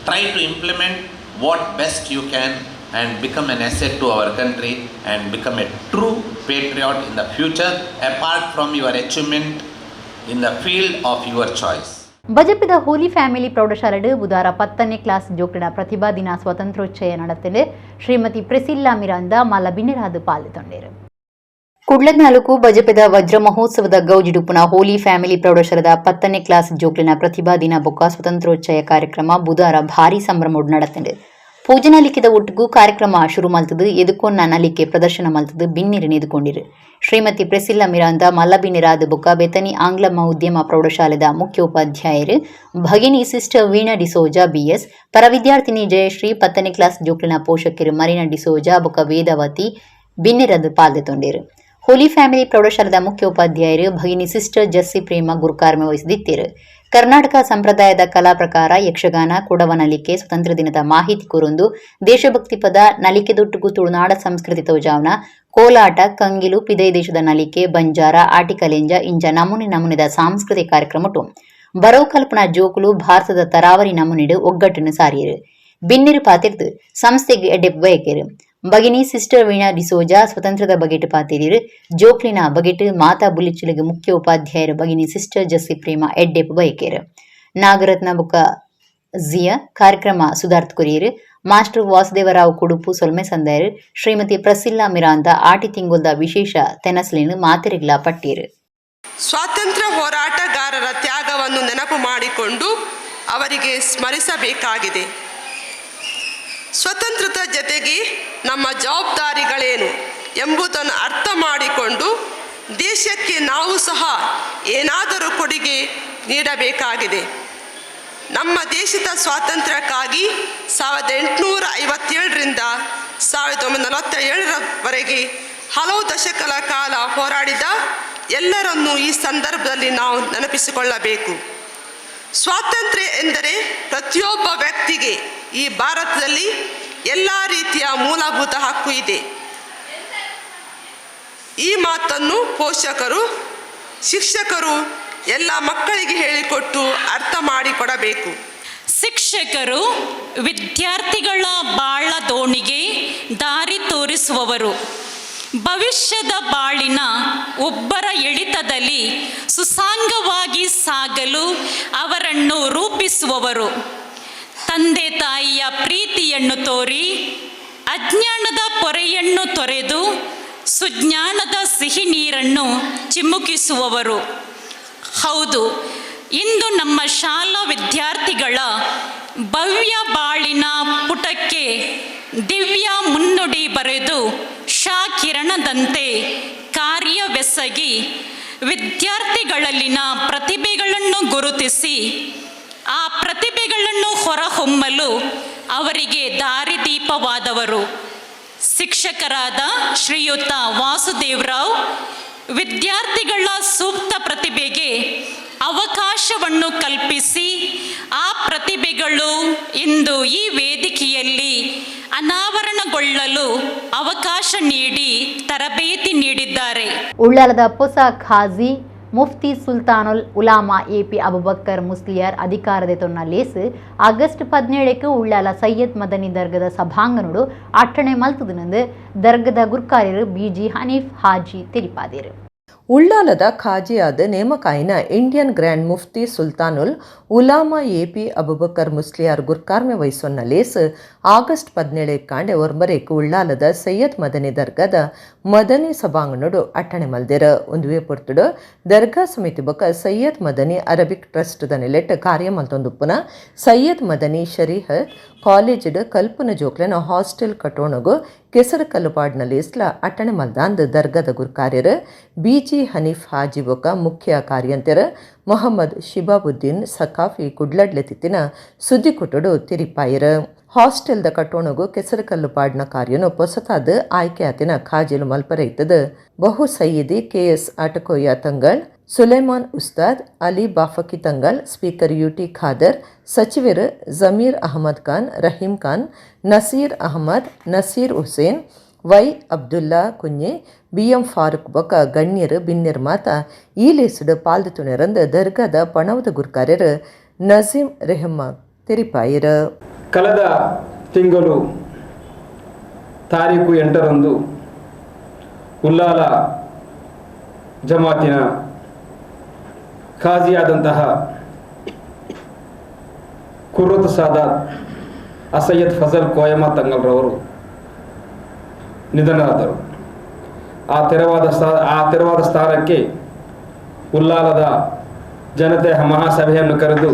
Try to implement what best you can and become an asset to our country and become a true patriot in the future, apart from your achievement in the field of your choice. ಬಜಪಿದ Holi family ಪ್ರೌಢಶಾಲೆಡು ಬುಧಾರ 10ನೇ class ಜೋಕ್ಲಿನ ಪ್ರತಿಭಾ ದಿನ ಸ್ವಾತಂತ್ರ್ಯೋಚ್ಚಯ ನಡತಿದೆ. ಶ್ರೀಮತಿ ಪ್ರೆಸಿಲ್ಲಾ ಮಿರಾಂದ ಮಲ್ಲ ಬಿನ್ನೆರಾದ್ ಪಾಲ್ಗೊಂಡರು. ಕುಡ್ಲ ತಾಲೂಕು ಬಜಪೆದ ವಜ್ರ ಮಹೋತ್ಸವದ ಗೌಜಿಡುಪುನ ಹೋಲಿ family ಪ್ರೌಢಶಾಲೆದ 10ನೇ class ಜೋಕ್ಲಿನ ಪ್ರತಿಭಾ ದಿನ ಬೊಕ್ಕ ಸ್ವಾತಂತ್ರ್ಯೋಚ್ಚಯ ಕಾರ್ಯಕ್ರಮ ಬುಧಾರ ಭಾರಿ ಸಂಭ್ರಮೊಡು ನಡತ್ಂಡ್. ಪೂಜನಾ ಲಿಖಿತ ಒಟ್ಟುಗು ಕಾರ್ಯಕ್ರಮ ಶುರು ಮಲ್ತದು ಎದುಕೊನ್ನ ನಲಿಕೆ ಪ್ರದರ್ಶನ ಮಲ್ತದು ಬಿನ್ನಿರು ನೆದುಕೊಂಡಿರು. ಶ್ರೀಮತಿ ಪ್ರೆಸಿಲ್ಲಾ ಮಿರಾಂದ ಮಲ್ಲ ಬಿನ್ನಿರಾದ್ ಬೊಕ್ಕ ಬೆತನಿ ಆಂಗ್ಲ ಮಾಧ್ಯಮ ಪ್ರೌಢಶಾಲೆದ ಮುಖ್ಯೋಪಾಧ್ಯಾಯರು ಭಗಿನಿ ಸಿಸ್ಟರ್ ವೀಣಾ ಡಿಸೋಜಾ ಬಿಎಸ್, ಪರ ವಿದ್ಯಾರ್ಥಿನಿ ಜಯಶ್ರೀ, 10ನೇ ಕ್ಲಾಸ್ ಜೋಕ್ಲಿನ ಪೋಷಕರು ಮರೀನಾ ಡಿಸೋಜಾ ಬೊಕ್ಕ ವೇದಾವತಿ ಬಿನ್ನಿರದ್ ಪಾಲ್ದೆತೊಂಡೇರು. ಹೋಲಿ ಫ್ಯಾಮಿಲಿ ಪ್ರೌಢಶಾಲೆದ ಮುಖ್ಯೋಪಾಧ್ಯಾಯರು ಭಗಿನಿ ಸಿಸ್ಟರ್ ಜಸ್ಸಿ ಪ್ರೇಮ ಗುರುಕಾರ್ಮೆ ವಹಿಸಿದಿತ್ತೇರು. ಕರ್ನಾಟಕ ಸಂಪ್ರದಾಯದ ಕಲಾ ಪ್ರಕಾರ ಯಕ್ಷಗಾನ, ಕೊಡವ ನಲಿಕೆ, ಸ್ವತಂತ್ರ ದಿನದ ಮಾಹಿತಿ ಕೊರೊಂದು ದೇಶಭಕ್ತಿ ಪದ, ನಲಿಕೆ ದೊಟ್ಟುಗು ತುಳುನಾಡ ಸಂಸ್ಕೃತಿ ತೋಜಾವನ, ಕೋಲಾಟ, ಕಂಗಿಲು, ಪಿದೈ ದೇಶದ ನಲಿಕೆ, ಬಂಜಾರ, ಆಟಿಕಲೆಂಜ ಇಂಚ ನಮೂನೆ ನಮೂನೆದ ಸಾಂಸ್ಕೃತಿಕ ಕಾರ್ಯಕ್ರಮಟು ಬರವು ಕಲ್ಪನಾ ಜೋಕುಲು ಭಾರತದ ತರಾವರಿ ನಮೂನೆಡು ಒಗ್ಗಟ್ಟನ್ನು ಸಾರಿಯರು. ಬಿನ್ನಿರು ಪಾತಿರ್ದು ಸಂಸ್ಥೆಗೆ ಎಡ್ಡೆಪ್ಪು ಬಯಕೆರು. ಭಗಿನಿ ಸಿಸ್ಟರ್ ವೀಣಾ ಡಿಸೋಜಾ ಸ್ವತಂತ್ರದ ಬಗೆಟ್ ಪಾತಿರಿರು. ಜೋಕ್ಲಿನ ಬಗೆಟ್ ಮಾತಾ ಬುಲಿಚುಲಿಗೆ ಮುಖ್ಯ ಉಪಾಧ್ಯಾಯರು ಭಗಿನಿ ಸಿಸ್ಟರ್ ಜಸ್ಸಿ ಪ್ರೇಮ ಎಡ್ಡೆಪ್ಪು ಬಯಕೇರು. ನಾಗರತ್ನ ಬುಕ್ಕ ಜಿಯಾ ಕಾರ್ಯಕ್ರಮ ಸುಧಾರ್ತ್ ಕೊರಿಯರು. ಮಾಸ್ಟರ್ ವಾಸುದೇವರಾವ್ ಕುಡುಪು ಸೊಲ್ಮೆ ಸಂದಾಯರು. ಶ್ರೀಮತಿ ಪ್ರಸಿಲ್ಲಾ ಮಿರಾಂದ ಆಟಿ ತಿಂಗೊಲ್ದ ವಿಶೇಷ ತೆನಸ್ಲಿನ ಮಾತೆರಿಗ್ಲ ಪಟ್ಟೀರು. ಸ್ವಾತಂತ್ರ್ಯ ಹೋರಾಟಗಾರರ ತ್ಯಾಗವನ್ನು ನೆನಪು ಮಾಡಿಕೊಂಡು ಅವರಿಗೆ ಸ್ಮರಿಸಬೇಕಾಗಿದೆ. ಸ್ವತಂತ್ರದ ಜೊತೆಗೆ ನಮ್ಮ ಜವಾಬ್ದಾರಿಗಳೇನು ಎಂಬುದನ್ನು ಅರ್ಥ ಮಾಡಿಕೊಂಡು ದೇಶಕ್ಕೆ ನಾವು ಸಹ ಏನಾದರೂ ಕೊಡುಗೆ ನೀಡಬೇಕಾಗಿದೆ. ನಮ್ಮ ದೇಶದ ಸ್ವಾತಂತ್ರ್ಯಕ್ಕಾಗಿ 1857ರಿಂದ 1947ರವರೆಗೆ ಹಲವು ದಶಕಗಳ ಕಾಲ ಹೋರಾಡಿದ ಎಲ್ಲರನ್ನೂ ಈ ಸಂದರ್ಭದಲ್ಲಿ ನಾವು ನೆನಪಿಸಿಕೊಳ್ಳಬೇಕು. ಸ್ವಾತಂತ್ರ್ಯ ಎಂದರೆ ಪ್ರತಿಯೊಬ್ಬ ವ್ಯಕ್ತಿಗೆ ಈ ಭಾರತದಲ್ಲಿ ಎಲ್ಲ ರೀತಿಯ ಮೂಲಭೂತ ಹಕ್ಕು ಇದೆ. ಈ ಮಾತನ್ನು ಪೋಷಕರು, ಶಿಕ್ಷಕರು ಎಲ್ಲ ಮಕ್ಕಳಿಗೆ ಹೇಳಿಕೊಟ್ಟು ಅರ್ಥ ಮಾಡಿಕೊಡಬೇಕು. ಶಿಕ್ಷಕರು ವಿದ್ಯಾರ್ಥಿಗಳ ಬಾಳ ದೋಣಿಗೆ ದಾರಿ ತೋರಿಸುವವರು. ಭವಿಷ್ಯದ ಬಾಳಿನ ಒಬ್ಬರ ಎಳಿತದಲ್ಲಿ ಸುಸಾಂಗವಾಗಿ ಸಾಗಲು ಅವರನ್ನು ರೂಪಿಸುವವರು. ತಂದೆ ತಾಯಿಯ ಪ್ರೀತಿಯನ್ನು ತೋರಿ, ಅಜ್ಞಾನದ ಪೊರೆಯನ್ನು ತೊರೆದು ಸುಜ್ಞಾನದ ಸಿಹಿ ನೀರನ್ನು ಚಿಮುಕಿಸುವವರು. ಹೌದು, ಇಂದು ನಮ್ಮ ಶಾಲಾ ವಿದ್ಯಾರ್ಥಿಗಳ ಭವ್ಯ ಬಾಳಿನ ಪುಟಕ್ಕೆ ದಿವ್ಯ ಮುನ್ನುಡಿ ಬರೆದು, ಕಿರಣದಂತೆ ಕಾರ್ಯವೆಸಗಿ, ವಿದ್ಯಾರ್ಥಿಗಳಲ್ಲಿನ ಪ್ರತಿಭೆಗಳನ್ನು ಗುರುತಿಸಿ, ಆ ಪ್ರತಿಭೆಗಳನ್ನು ಹೊರಹೊಮ್ಮಲು ಅವರಿಗೆ ದಾರಿದೀಪವಾದವರು ಶಿಕ್ಷಕರಾದ ಶ್ರೀಯುತ ವಾಸುದೇವರಾವ್. ವಿದ್ಯಾರ್ಥಿಗಳ ಸೂಕ್ತ ಪ್ರತಿಭೆಗೆ ಅವಕಾಶವನ್ನು ಕಲ್ಪಿಸಿ, ಆ ಪ್ರತಿಭೆಗಳು ಇಂದು ಈ ವೇದಿಕೆಯಲ್ಲಿ ಅನಾವರಣಗೊಳ್ಳಲು ಅವಕಾಶ ನೀಡಿ ತರಬೇತಿ ನೀಡಿದ್ದಾರೆ. ಉಳ್ಳಾಲದ ಪೊಸ ಖಾಜಿ ಮುಫ್ತಿ ಸುಲ್ತಾನುಲ್ ಉಲಾಮಾ ಎಪಿ ಅಬುಬಕ್ಕರ್ ಮುಸ್ಲಿಯಾರ್ ಅಧಿಕಾರದ ತೊನ್ನ ಲೇಸ್ ಆಗಸ್ಟ್ 17ಕ್ಕೆ ಉಳ್ಳಾಲ ಸೈಯದ್ ಮದನಿ ದರ್ಗದ ಸಭಾಂಗಣಡು ಅಟ್ಟಣೆ ಮಲ್ತುದನಂದು ದರ್ಗದ ಗುರ್ಕಾರ್ಯರು ಬಿಜಿ ಹನೀಫ್ ಹಾಜಿ ತಿಳಿಪಾದಿರು. ಉಳ್ಳಾಲದ ಖಾಜಿಯಾದ ನೇಮಕಾಯಿನ ಇಂಡಿಯನ್ ಗ್ರ್ಯಾಂಡ್ ಮುಫ್ತಿ ಸುಲ್ತಾನುಲ್ ಉಲಾಮಾ ಎಪಿ ಅಬುಬಕರ್ ಮುಸ್ಲಿಯಾರ್ ಗುರ್ಕಾರ್ಮೆ ವಹಿಸೊನ್ನ ಲೇಸ್ ಆಗಸ್ಟ್ 17 ಕಾಂಡೆ ಒರ್ಂಬರೇಕ್ ಉಳ್ಳಾಲದ ಸೈಯದ್ ಮದನಿ ದರ್ಗಾದ ಮದನಿ ಸಭಾಂಗಣಡು ಅಟ್ಟಣೆ ಮಲ್ದೆರ್. ಒಂದುವೆ ಪೊರ್ತುಡು ದರ್ಗಾ ಸಮಿತಿ ಬೊಕ ಸೈಯದ್ ಮದನಿ ಅರಬಿಕ್ ಟ್ರಸ್ಟ್ ದ ನೆಲೆಟ್ ಕಾರ್ಯ ಮಲ್ತೊಂದುಪ್ಪುನ ಸೈಯದ್ ಮದನಿ ಶರೀಹತ್ ಕಾಲೇಜಿಡ್ ಕಲ್ಪುನ ಜೋಕ್ಲೆನ ಹಾಸ್ಟೆಲ್ ಕಟೋಣಗು ಕೆಸರು ಕಲ್ಲುಪಾಡ್ನ ಲೇಸ್ಲ ಅಟ್ಟಣೆ ಮಲ್ದಾಂದ್ ದರ್ಗಾದ ಗುರ್ಕಾರ್ಯರ್ ಬಿಜಿ ಹನೀಫ್ ಹಾಜಿ ಬೊಕ ಮುಖ್ಯ ಕಾರ್ಯಂತೆರ್ ಮೊಹಮ್ಮದ್ ಶಿಬಾಬುದ್ದೀನ್ ಸಖಾಫಿ ಕುಡ್ಲಡ್ಲೆತಿತ್ತಿನ ಸುದ್ದಿಕುಟುಡು ತಿರಿಪಾಯರ್. ಹಾಸ್ಟೆಲ್ದ ಕಟ್ಟೋಣಗು ಕೆಸರುಕಲ್ಲು ಪಾಡ್ನ ಕಾರ್ಯನು ಪೊಸತಾದ್ ಆಯ್ಕೆಯಾತಿನ ಖಾಜಿಲು ಮಲ್ಪರೆ ಇತ್ತದು. ಬಹು Sayyidi KS Attakoya Thangal, Suleman Ustad, Ali Bafaqi Thangal, speaker UT Khader, ಸಚಿವರು ಜಮೀರ್ ಅಹಮದ್ ಖಾನ್, ರಹೀಂ ಖಾನ್, ನಸೀರ್ ಅಹಮದ್, ನಸೀರ್ ಹುಸೇನ್, ವೈ ಅಬ್ದುಲ್ಲಾ ಕುഞ്ഞೆ, ಬಿ.ಎಂ. ಫಾರೂಕ್ ಬೊಕ ಗಣ್ಯರು ಬಿನ್ನೆರ್ ಮಾತ ಈ ಲೇಸುಡು ಪಾಲ್ದು ತುಣೆರಂದು ದರ್ಗಾದ ಪಣವುದ ಗುರ್ಕಾರ್ಯರು ನಜೀಂ ರೆಹಮ್ಮ ತೆರಿಪಾಯೆರು. ಕಳೆದ ತಿಂಗಳು ತಾರೀಕು 8ರಂದು ಉಲ್ಲಾಲ ಜಮಾತಿನ ಖಾಜಿಯಾದಂತಹ ಕುರ್ರತ್ ಸಾದಾತ್ ಅಸಯ್ಯದ್ ಫಜಲ್ ಕೋಯಮ ತಂಗಲ್ರವರು ನಿಧನರಾದರು. ಆ ತೆರವಾದ ಸ್ಥಾನಕ್ಕೆ ಉಲ್ಲಾಲದ ಜನತೆಯ ಮಹಾಸಭೆಯನ್ನು ಕರೆದು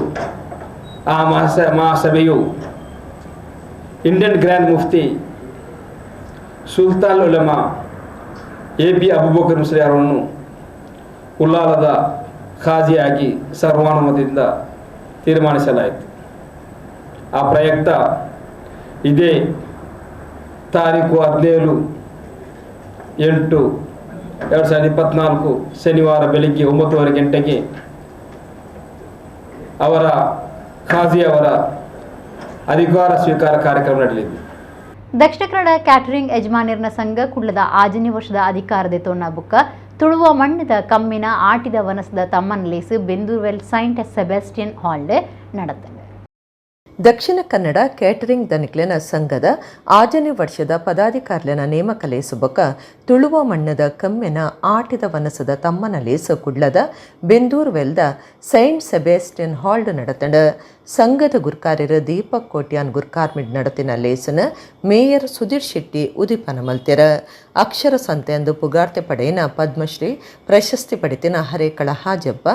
ಆ ಮಹಾಸಭೆಯು Indian grand Mufti Sultan Ulama A P Abubakar ಮುಸ್ಲಿಯಾರವನ್ನು ಉಲ್ಲಾಲದ ಖಾಜಿಯಾಗಿ ಸರ್ವಾನುಮತದಿಂದ ತೀರ್ಮಾನಿಸಲಾಯಿತು. ಆ ಪ್ರಯುಕ್ತ ಇದೇ ತಾರೀಕು 17/8/2024 ಶನಿವಾರ ಬೆಳಿಗ್ಗೆ 9:30 ಗಂಟೆಗೆ ಅವರ ಖಾಜಿಯವರ ಅಧಿಕಾರ ಸ್ವೀಕಾರ ಕಾರ್ಯಕ್ರಮ ನಡೆಯಲಿದೆ. ದಕ್ಷಿಣ ಕನ್ನಡ ಕ್ಯಾಟರಿಂಗ್ ಯಜಮಾನಿರ್ನ ಸಂಘ ಕುಳ್ಳದ ಆಜನೇ ವರ್ಷದ ಅಧಿಕಾರದ ತೋಣ ಬುಕ್ಕ ತುಳುವ ಮಣ್ಣದ ಕಮ್ಮಿನ ಆಟಿದ ವನಸದ ತಮ್ಮನ್ ಲೇಸು ಬೆಂದೂರ್ವೆಲ್ Saint Sebastian hall ನಡೆದ. ದಕ್ಷಿಣ ಕನ್ನಡ ಕೇಟರಿಂಗ್ ದನಿಕ್ಲೆನ ಸಂಘದ ಆಜನೇ ವರ್ಷದ ಪದಾಧಿಕಾರಿಲೆನ ನೇಮಕ ಲೇಸು ಬೊಕ ತುಳುವ ಮಣ್ಣದ ಕಮ್ಮೆನ ಆಟಿದ ವನಸದ ತಮ್ಮನ ಲೇಸು ಕುಡ್ಲದ ಬೆಂದೂರ್ವೆಲ್ದ ಸೈಂಟ್ ಸೆಬಾಸ್ಟಿಯನ್ ಹಾಲ್ಡ್ ನಡತಂಡ. ಸಂಘದ ಗುರ್ಕಾರ್ಯರು ದೀಪಕ್ ಕೋಟ್ಯಾನ್ ಗುರ್ಕಾರ್ಮಿಡ್ ನಡತಿನ ಲೇಸನ ಮೇಯರ್ ಸುಧೀರ್ ಶೆಟ್ಟಿ ಉದಿಪನ ಮಲ್ತೆರ. ಅಕ್ಷರ ಸಂತೆಂದು ಪುಗಾರ್ತೆ ಪಡೆಯಿನ ಪದ್ಮಶ್ರೀ ಪ್ರಶಸ್ತಿ ಪಡೆತಿನ Harekala Hajabba,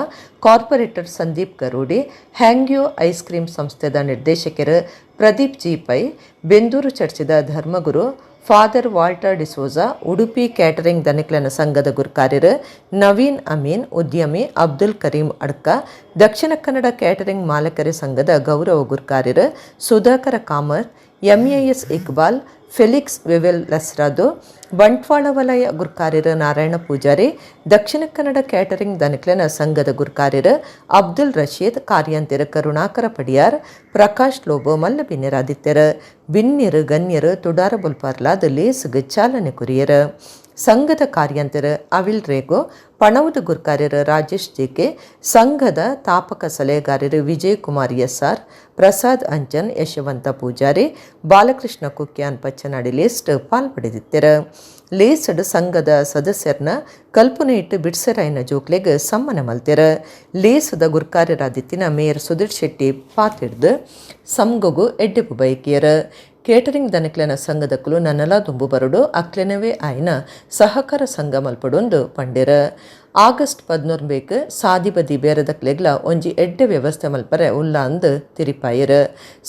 corporator Sandeep Garodi, Hangyo ice cream ಸಂಸ್ಥೆದ ನಿರ್ದೇಶಕರು ಪ್ರದೀಪ್ ಜಿ ಪೈ, ಬೆಂದೂರು ಚರ್ಚಿದ ಧರ್ಮಗುರು father Walter D'Souza, Udupi catering ದನಿಕ್ಲನ ಸಂಘದ ಗುರ್ಕಾರ್ಯರು ನವೀನ್ ಅಮೀನ್, ಉದ್ಯಮಿ ಅಬ್ದುಲ್ ಕರೀಂ ಅಡ್ಕ, ದಕ್ಷಿಣ ಕನ್ನಡ ಕ್ಯಾಟರಿಂಗ್ ಮಾಲಕರ ಸಂಘದ ಗೌರವ ಗುರ್ಕಾರ್ಯರು ಸುಧಾಕರ ಕಾಮತ್, ಎಂಎಎಸ್ ಇಕ್ಬಾಲ್, ಫೆಲಿಕ್ಸ್ ವೆವೆಲ್ ಲಸ್ರಾದು, ಬಂಟ್ವಾಳ ವಲಯ ಗುರ್ಕಾರ್ಯರು ನಾರಾಯಣ ಪೂಜಾರಿ, ದಕ್ಷಿಣ ಕನ್ನಡ ಕ್ಯಾಟರಿಂಗ್ ದನಿಕ್ಲನ ಸಂಘದ ಗುರ್ಕಾರ್ಯರು ಅಬ್ದುಲ್ ರಶೀದ್, ಕಾರ್ಯಂತಿರು ಕರುಣಾಕರ ಪಡಿಯಾರ್, ಪ್ರಕಾಶ್ ಲೋಬೋ ಮಲ್ಲ ಬಿನ್ನೆರಾದಿತ್ಯರು. ಬಿನ್ನೆರು ಗಣ್ಯರು ತುಡಾರ ಬುಲ್ಪಾರ್ಲಾದ ಲೇಸುಗು ಚಾಲನೆ ಕೊರಿಯರು. ಸಂಘದ ಕಾರ್ಯಂತರು ಅವಿಲ್ ರೇಗೋ, ಪಣವುದ ಗುರ್ಕಾರ್ಯರು ರಾಜೇಶ್ ಜಿಕೆ, ಸಂಘದ ತಾಪಕ ಸಲಹೆಗಾರರು ವಿಜಯ್ ಕುಮಾರ್ ಎಸ್ಆರ್, ಪ್ರಸಾದ್ ಅಂಚನ್, ಯಶವಂತ ಪೂಜಾರಿ, ಬಾಲಕೃಷ್ಣ ಕುಕ್ಯಾನ್ ಪಚ್ಚನಾಡಿ ಲೇಸ್ಟ್ ಪಾಲ್ಪಡೆದಿತ್ತೆರು. ಲೇಸ್ಡ್ ಸಂಘದ ಸದಸ್ಯರನ್ನ ಕಲ್ಪನೆ ಇಟ್ಟು ಬಿಡ್ಸೆರಾಯಿನ ಜೋಕ್ಲೆಗ್ ಸಮ್ಮನ ಮಲ್ತೆರು. ಲೇಸದ ಗುರ್ಕಾರ್ಯರಾದಿತ್ತಿನ ಮೇಯರ್ ಸುಧೀರ್ ಶೆಟ್ಟಿ ಪಾತಿಡ್ದು ಸಂಘಗು ಎಡ್ಡೆಪು ಬಯಕಿಯರು. ಕೇಟರಿಂಗ್ ದನಕ್ಲೆನ ಸಂಘದಕ್ಕಲು ನನ್ನಲ ದುಂಬು ಬರಡು ಅಕ್ಲೆನವೇ ಆಯ್ನ ಸಹಕಾರ ಸಂಘ ಮಲ್ಪಡೊಂದು ಪಂಡೆರ. ಆಗಸ್ಟ್ 11 ಬೇಕು ಸಾದಿಬದಿ ಬೇರೆದಕ್ಲೆಗ್ಲ ಒಂಜಿ ಎಡ್ಡೆ ವ್ಯವಸ್ಥೆ ಮಲ್ಪರೆ ಉಲ್ಲ ಅಂದ್ ತಿರಿಪಾಯರು.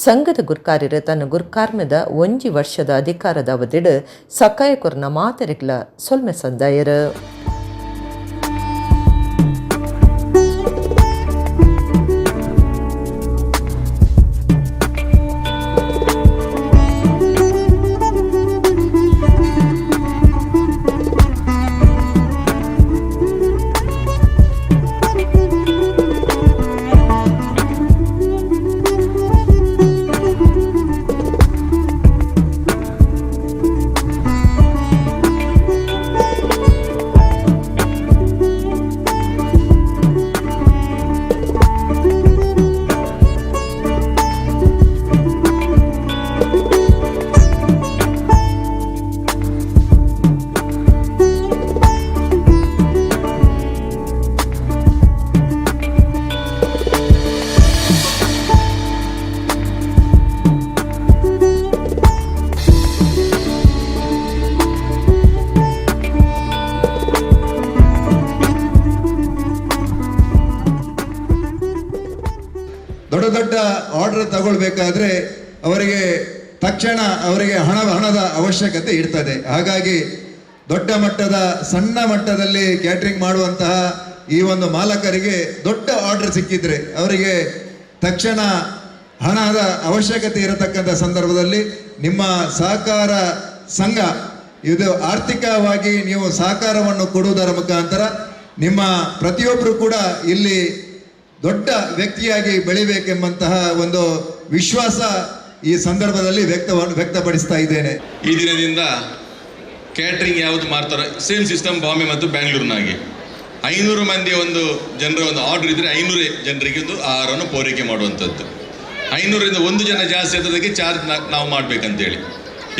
ಸಂಘದ ಗುರ್ಕಾರ್ಯರು ತನ್ನ ಗುರ್ಕಾರ್ಮೆದ ಒಂಜಿ ವರ್ಷದ ಅಧಿಕಾರದ ಅವಧಿಡ್ ಸಕಾಯ ಕೊರ್ನ ಮಾತೆರೆಗ್ಲ ಸೊಲ್ಮೆ ಸಂದಾಯರು. ಆರ್ಡರ್ ತಗೊಳ್ಬೇಕಾದ್ರೆ ಅವರಿಗೆ ತಕ್ಷಣ ಅವರಿಗೆ ಹಣದ ಅವಶ್ಯಕತೆ ಇರ್ತದೆ. ಹಾಗಾಗಿ ದೊಡ್ಡ ಮಟ್ಟದ ಸಣ್ಣ ಮಟ್ಟದಲ್ಲಿ ಕ್ಯಾಟ್ರಿಂಗ್ ಮಾಡುವಂತಹ ಈ ಒಂದು ಮಾಲಕರಿಗೆ ದೊಡ್ಡ ಆರ್ಡರ್ ಸಿಕ್ಕಿದ್ರೆ ಅವರಿಗೆ ತಕ್ಷಣ ಹಣದ ಅವಶ್ಯಕತೆ ಇರತಕ್ಕಂಥ ಸಂದರ್ಭದಲ್ಲಿ ನಿಮ್ಮ ಸಹಕಾರ ಸಂಘ ಇದು ಆರ್ಥಿಕವಾಗಿ ನೀವು ಸಹಕಾರವನ್ನು ಕೊಡುವುದರ ಮುಖಾಂತರ ನಿಮ್ಮ ಪ್ರತಿಯೊಬ್ಬರು ಕೂಡ ಇಲ್ಲಿ ದೊಡ್ಡ ವ್ಯಕ್ತಿಯಾಗಿ ಬೆಳಿಬೇಕೆಂಬಂತಹ ಒಂದು ವಿಶ್ವಾಸ ಈ ಸಂದರ್ಭದಲ್ಲಿ ವ್ಯಕ್ತಪಡಿಸ್ತಾ ಇದ್ದೇನೆ. ಈ ದಿನದಿಂದ ಕ್ಯಾಟ್ರಿಂಗ್ ಯಾವುದು ಮಾಡ್ತಾರೋ ಸೇಮ್ ಸಿಸ್ಟಮ್ ಬಾಂಬೆ ಮತ್ತು ಬ್ಯಾಂಗ್ಳೂರಿನಾಗೆ 500 ಮಂದಿ ಒಂದು ಜನರ ಒಂದು ಆರ್ಡರ್ ಇದ್ದರೆ 500 ಜನರಿಗೆ ಒಂದು ಆಹಾರವನ್ನು ಪೂರೈಕೆ ಮಾಡುವಂಥದ್ದು. 500ರಿಂದ ಒಂದು ಜನ ಜಾಸ್ತಿ ಆದದಕ್ಕೆ ಚಾರ್ಜ್ ನಾವು ಮಾಡಬೇಕಂತೇಳಿ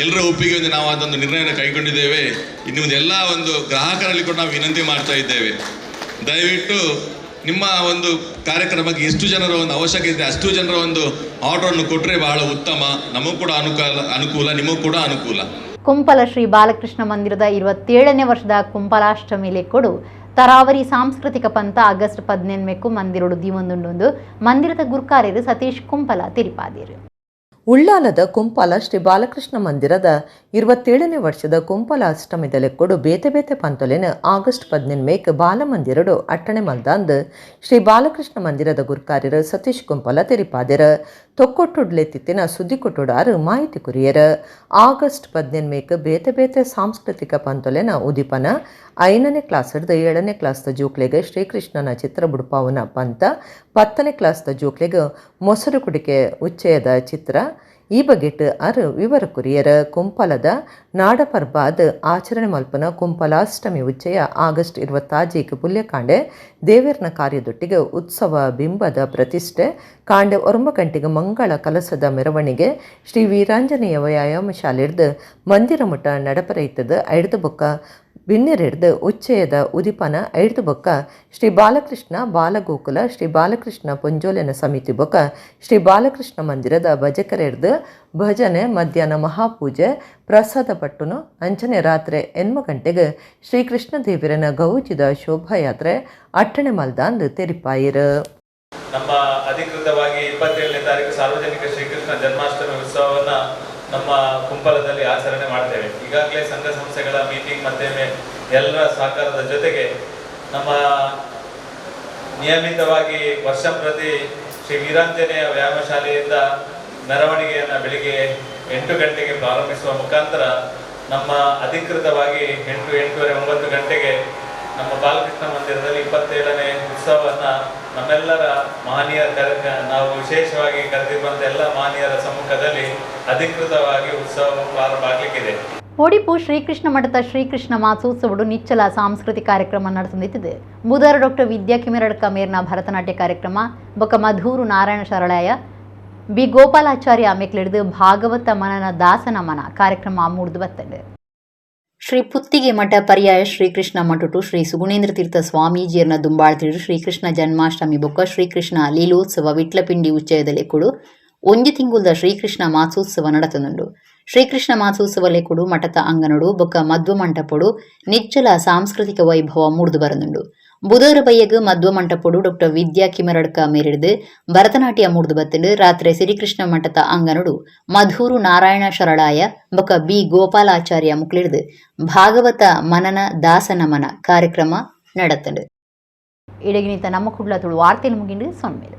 ಎಲ್ಲರ ಒಪ್ಪಿಗೆಯಿಂದ ನಾವು ಅದೊಂದು ನಿರ್ಣಯವನ್ನು ಕೈಗೊಂಡಿದ್ದೇವೆ. ಇನ್ನು ಮುಂದೆ ಎಲ್ಲ ಒಂದು ಗ್ರಾಹಕರಲ್ಲಿ ಕೂಡ ನಾವು ವಿನಂತಿ ಮಾಡ್ತಾ ಇದ್ದೇವೆ, ದಯವಿಟ್ಟು ನಿಮ್ಮ ಒಂದು ಕಾರ್ಯಕ್ರಮಕ್ಕೆ ಎಷ್ಟು ಜನರ ಒಂದು ಅವಶ್ಯಕತೆ ಇದೆ ಅಷ್ಟು ಜನರ ಒಂದು ಆರ್ಡರನ್ನು ಕೊಟ್ಟರೆ ಬಹಳ ಉತ್ತಮ. ನಮಗೂ ಕೂಡ ಅನುಕೂಲ, ನಿಮಗೂ ಕೂಡ ಅನುಕೂಲ. ಕುಂಪಲ ಶ್ರೀ ಬಾಲಕೃಷ್ಣ ಮಂದಿರದ 27ನೇ ವರ್ಷದ ಕುಂಪಲಾಷ್ಟಮಿ ಲೆಕ್ಕೊಡು ತರಾವರಿ ಸಾಂಸ್ಕೃತಿಕ ಪಂಥ ಆಗಸ್ಟ್ 18ಕ್ಕೂ ಮಂದಿರಡು ದೀವೊಂದುಂಡು ಮಂದಿರದ ಗುರ್ಕಾರ್ಯರು ಸತೀಶ್ ಕುಂಪಲ ತಿರಿಪಾದಿರು. ಉಳ್ಳಾಲದ ಕುಂಪಾಲ ಶ್ರೀ ಬಾಲಕೃಷ್ಣ ಮಂದಿರದ 27ನೇ ವರ್ಷದ ಕುಂಪಾಲ ಅಷ್ಟಮಿದ ಲೆಕ್ಕೊಡು ಬೇತೆ ಬೇತೆ ಪಂತೊಲೆನ ಆಗಸ್ಟ್ 18 ಬಾಲಮಂದಿರಡು ಅಟ್ಟಣೆ ಮಲ್ದಾಂದ್ ಶ್ರೀ ಬಾಲಕೃಷ್ಣ ಮಂದಿರದ ಗುರ್ಕಾರ್ಯರು ಸತೀಶ್ ಕುಂಪಾಲ ತೆರಿಪಾದೆರ. ತೊಕ್ಕೊಟ್ಟುಡ್ಲೆತ್ತಿತ್ತಿನ ಸುದ್ದಿಕೊಟ್ಟುಡಾರು ಮಾಹಿತಿ ಕುರಿಯರ. ಆಗಸ್ಟ್ 18 ಬೇತೆ ಬೇತೆ ಸಾಂಸ್ಕೃತಿಕ ಪಂತೊಲೆನ ಉದಿಪನ 5ನೇ ಕ್ಲಾಸ್ ಹಿಡ್ದು 7ನೇ ಕ್ಲಾಸ್ದ ಜೋಕ್ಲೆಗೆ ಶ್ರೀಕೃಷ್ಣನ ಚಿತ್ರ ಬುಡ್ಪಾವನ ಪಂತ, 10ನೇ ಕ್ಲಾಸ್ದ ಜೋಕ್ಲೆಗೆ ಮೊಸರು ಕುಡಿಕೆ ಉಚ್ಚಯದ ಚಿತ್ರ ಈ ಬಗೆಟ್ ಅರ್ ವಿವರ ಕುರಿಯರ. ಕುಂಪಲದ ನಾಡಪರ್ಬಾದ್ ಆಚರಣೆ ಮಲ್ಪನ ಕುಂಪಲಾಷ್ಟಮಿ ಉಚ್ಚಯ ಆಗಸ್ಟ್ 26 ಪುಲ್ಯಕಾಂಡೆ ದೇವೇರ್ನ ಕಾರ್ಯದೊಟ್ಟಿಗೆ ಉತ್ಸವ ಬಿಂಬದ ಪ್ರತಿಷ್ಠೆ, ಕಾಂಡೆ 9 ಗಂಟೆಗೆ ಮಂಗಳ ಕಲಸದ ಮೆರವಣಿಗೆ ಶ್ರೀ ವೀರಾಂಜನೇಯ ವ್ಯಾಯಾಮ ಶಾಲೆಡ್ದು ಮಂದಿರ ಮುಟ ನಡಪರೈತದ. ಐಡ್ದು ಬೊಕ್ಕ ಬಿನ್ನೆರೆಡ್ದು ಉಚ್ಚಯದ ಉದಿಪನ, ಐಡ್ದು ಬೊಕ್ಕ ಶ್ರೀ ಬಾಲಕೃಷ್ಣ ಬಾಲಗೋಕುಲ ಶ್ರೀ ಬಾಲಕೃಷ್ಣ ಪೊಂಜೋಲೆನ ಸಮಿತಿ ಬೊಕ್ಕ ಶ್ರೀ ಬಾಲಕೃಷ್ಣ ಮಂದಿರದ ಭಜಕರೆಡ್ದು ಭಜನೆ, ಮಧ್ಯಾಹ್ನ ಮಹಾಪೂಜೆ, ಪ್ರಸಾದ ಪಟ್ಟುನು. ಅಂಚನೆ ರಾತ್ರಿ 8 ಗಂಟೆಗೆ ಶ್ರೀಕೃಷ್ಣ ದೇವರನ ಗೌಜಿದ ಶೋಭಾಯಾತ್ರೆ ಅಟ್ಟಣೆ ಮಲ್ದಾಂದ್ ತೆರಿಪಾಯಿರು. ನಮ್ಮ ಅಧಿಕೃತವಾಗಿ 27ನೇ ತಾರೀಕು ಸಾರ್ವಜನಿಕ ಶ್ರೀಕೃಷ್ಣ ಜನ್ಮಾಷ್ಟಮಿ ಉತ್ಸವವನ್ನ ನಮ್ಮ ಕುಂಪಲದಲ್ಲಿ ಆಚರಣೆ ಮಾಡ್ತೇವೆ. ಈಗಾಗಲೇ ಸಂಘ ಸಂಸ್ಥೆಗಳ ಮೀಟಿಂಗ್ ಮತ್ತೆ ಎಲ್ಲರ ಸಹಕಾರದ ಜೊತೆಗೆ ನಮ್ಮ ನಿಯಮಿತವಾಗಿ ವರ್ಷ ಪ್ರತಿ ಶ್ರೀ ವೀರಾಂಜನೇಯ ವ್ಯಾಯಾಮ ಶಾಲೆಯಿಂದ ಮೆರವಣಿಗೆಯನ್ನು ಬೆಳಿಗ್ಗೆ 8 ಗಂಟೆಗೆ ಪ್ರಾರಂಭಿಸುವ ಮುಖಾಂತರ ನಮ್ಮ ಅಧಿಕೃತವಾಗಿ 8, 8:30, 9 ಗಂಟೆಗೆ ನಮ್ಮ ಬಾಲಕೃಷ್ಣ ಮಂದಿರದಲ್ಲಿ 27ನೇ ಉತ್ಸವವನ್ನು ನಮ್ಮೆಲ್ಲರ ಮಹನೀಯ ನಾವು ವಿಶೇಷವಾಗಿ ಕರೆದಿರುವಂಥ ಎಲ್ಲ ಮಹನೀಯರ ಸಮ್ಮುಖದಲ್ಲಿ ಅಧಿಕೃತವಾಗಿ ಉತ್ಸವ ಪ್ರಾರಂಭ ಆಗಲಿಕ್ಕಿದೆ. ಒಡಿಪು ಶ್ರೀಕೃಷ್ಣ ಮಠದ ಶ್ರೀಕೃಷ್ಣ ಮಾಸೋತ್ಸವಡು ನಿಚ್ಚಲ ಸಾಂಸ್ಕೃತಿಕ ಕಾರ್ಯಕ್ರಮ ನಡೆಸಂದಿತ್ತಿದೆ. ಬುಧವಾರ ಡಾಕ್ಟರ್ ವಿದ್ಯಾ ಕಿಮಿರಡ್ಕ ಮೇರ್ನ ಭರತನಾಟ್ಯ ಕಾರ್ಯಕ್ರಮ ಬೊಕ್ಕ ಮಧೂರು ನಾರಾಯಣ ಶರಣಾಯ ಬಿ ಗೋಪಾಲಾಚಾರ್ಯ ಮೆಕ್ಲಿಡಿದು ಭಾಗವತ ಮನನ ದಾಸನ ಮನ ಕಾರ್ಯಕ್ರಮ ಮೂಡ್ದು ಬತ್ತಂಡು. ಶ್ರೀ ಪುತ್ತಿಗೆ ಮಠ ಪರ್ಯಾಯ ಶ್ರೀಕೃಷ್ಣ ಮಠಟು ಶ್ರೀ ಸುಗುಣೇಂದ್ರ ತೀರ್ಥ ಸ್ವಾಮೀಜಿಯರ್ನ ದುಂಬಾಳ್ತಿರು ಶ್ರೀಕೃಷ್ಣ ಜನ್ಮಾಷ್ಟಮಿ ಬೊಕ್ಕ ಶ್ರೀಕೃಷ್ಣ ಲೀಲೋತ್ಸವ ವಿಟ್ಲಪಿಂಡಿ ಉಚ್ಚಯದ ಲೆಕ್ಕುಡು ಒಂಜಿ ತಿಂಗುಲ್ದ ಶ್ರೀಕೃಷ್ಣ ಮಾಸೋತ್ಸವ ನಡತನುಂಡು. ಶ್ರೀಕೃಷ್ಣ ಮಾಸೋತ್ಸವ ಲೆಕ್ಕುಡು ಮಠತ ಅಂಗನಡು ಬೊಕ್ಕ ಮಧ್ವ ಮಂಟಪೊಡು ನಿಚ್ಚಲ ಸಾಂಸ್ಕೃತಿಕ ವೈಭವ ಮೂಡ್ದು ಬರನುಂಡು. ಬುಧವಾರ ಬಯ್ಯಗ್ ಮಧ್ವ ಮಂಟಪೊಡು ಡಾಕ್ಟರ್ ವಿದ್ಯಾ ಕಿಮರಡ್ಕ ಮೇರಿಡ್ದು ಭರತನಾಟ್ಯ ಮೂಡ್ದು ಬತ್ತಂಡು. ರಾತ್ರಿ ಶ್ರೀಕೃಷ್ಣ ಮಠತ ಅಂಗನಡು ಮಧೂರು ನಾರಾಯಣ ಶರಣಾಯ ಬೊಕ್ಕ ಬಿ ಗೋಪಾಲಾಚಾರ್ಯ ಮುಕ್ಲಿಡ್ದು ಭಾಗವತ ಮನನ ದಾಸನಮನ ಕಾರ್ಯಕ್ರಮ ನಡತಂಡು. ಇಡಗಿನಿತ ನಮ್ಮ ಕುಡ್ಲ ತುಳು ವಾರ್ತೆಲು ಮುಗಿಂಡು ಸೊನ್ಮೇಲೆ.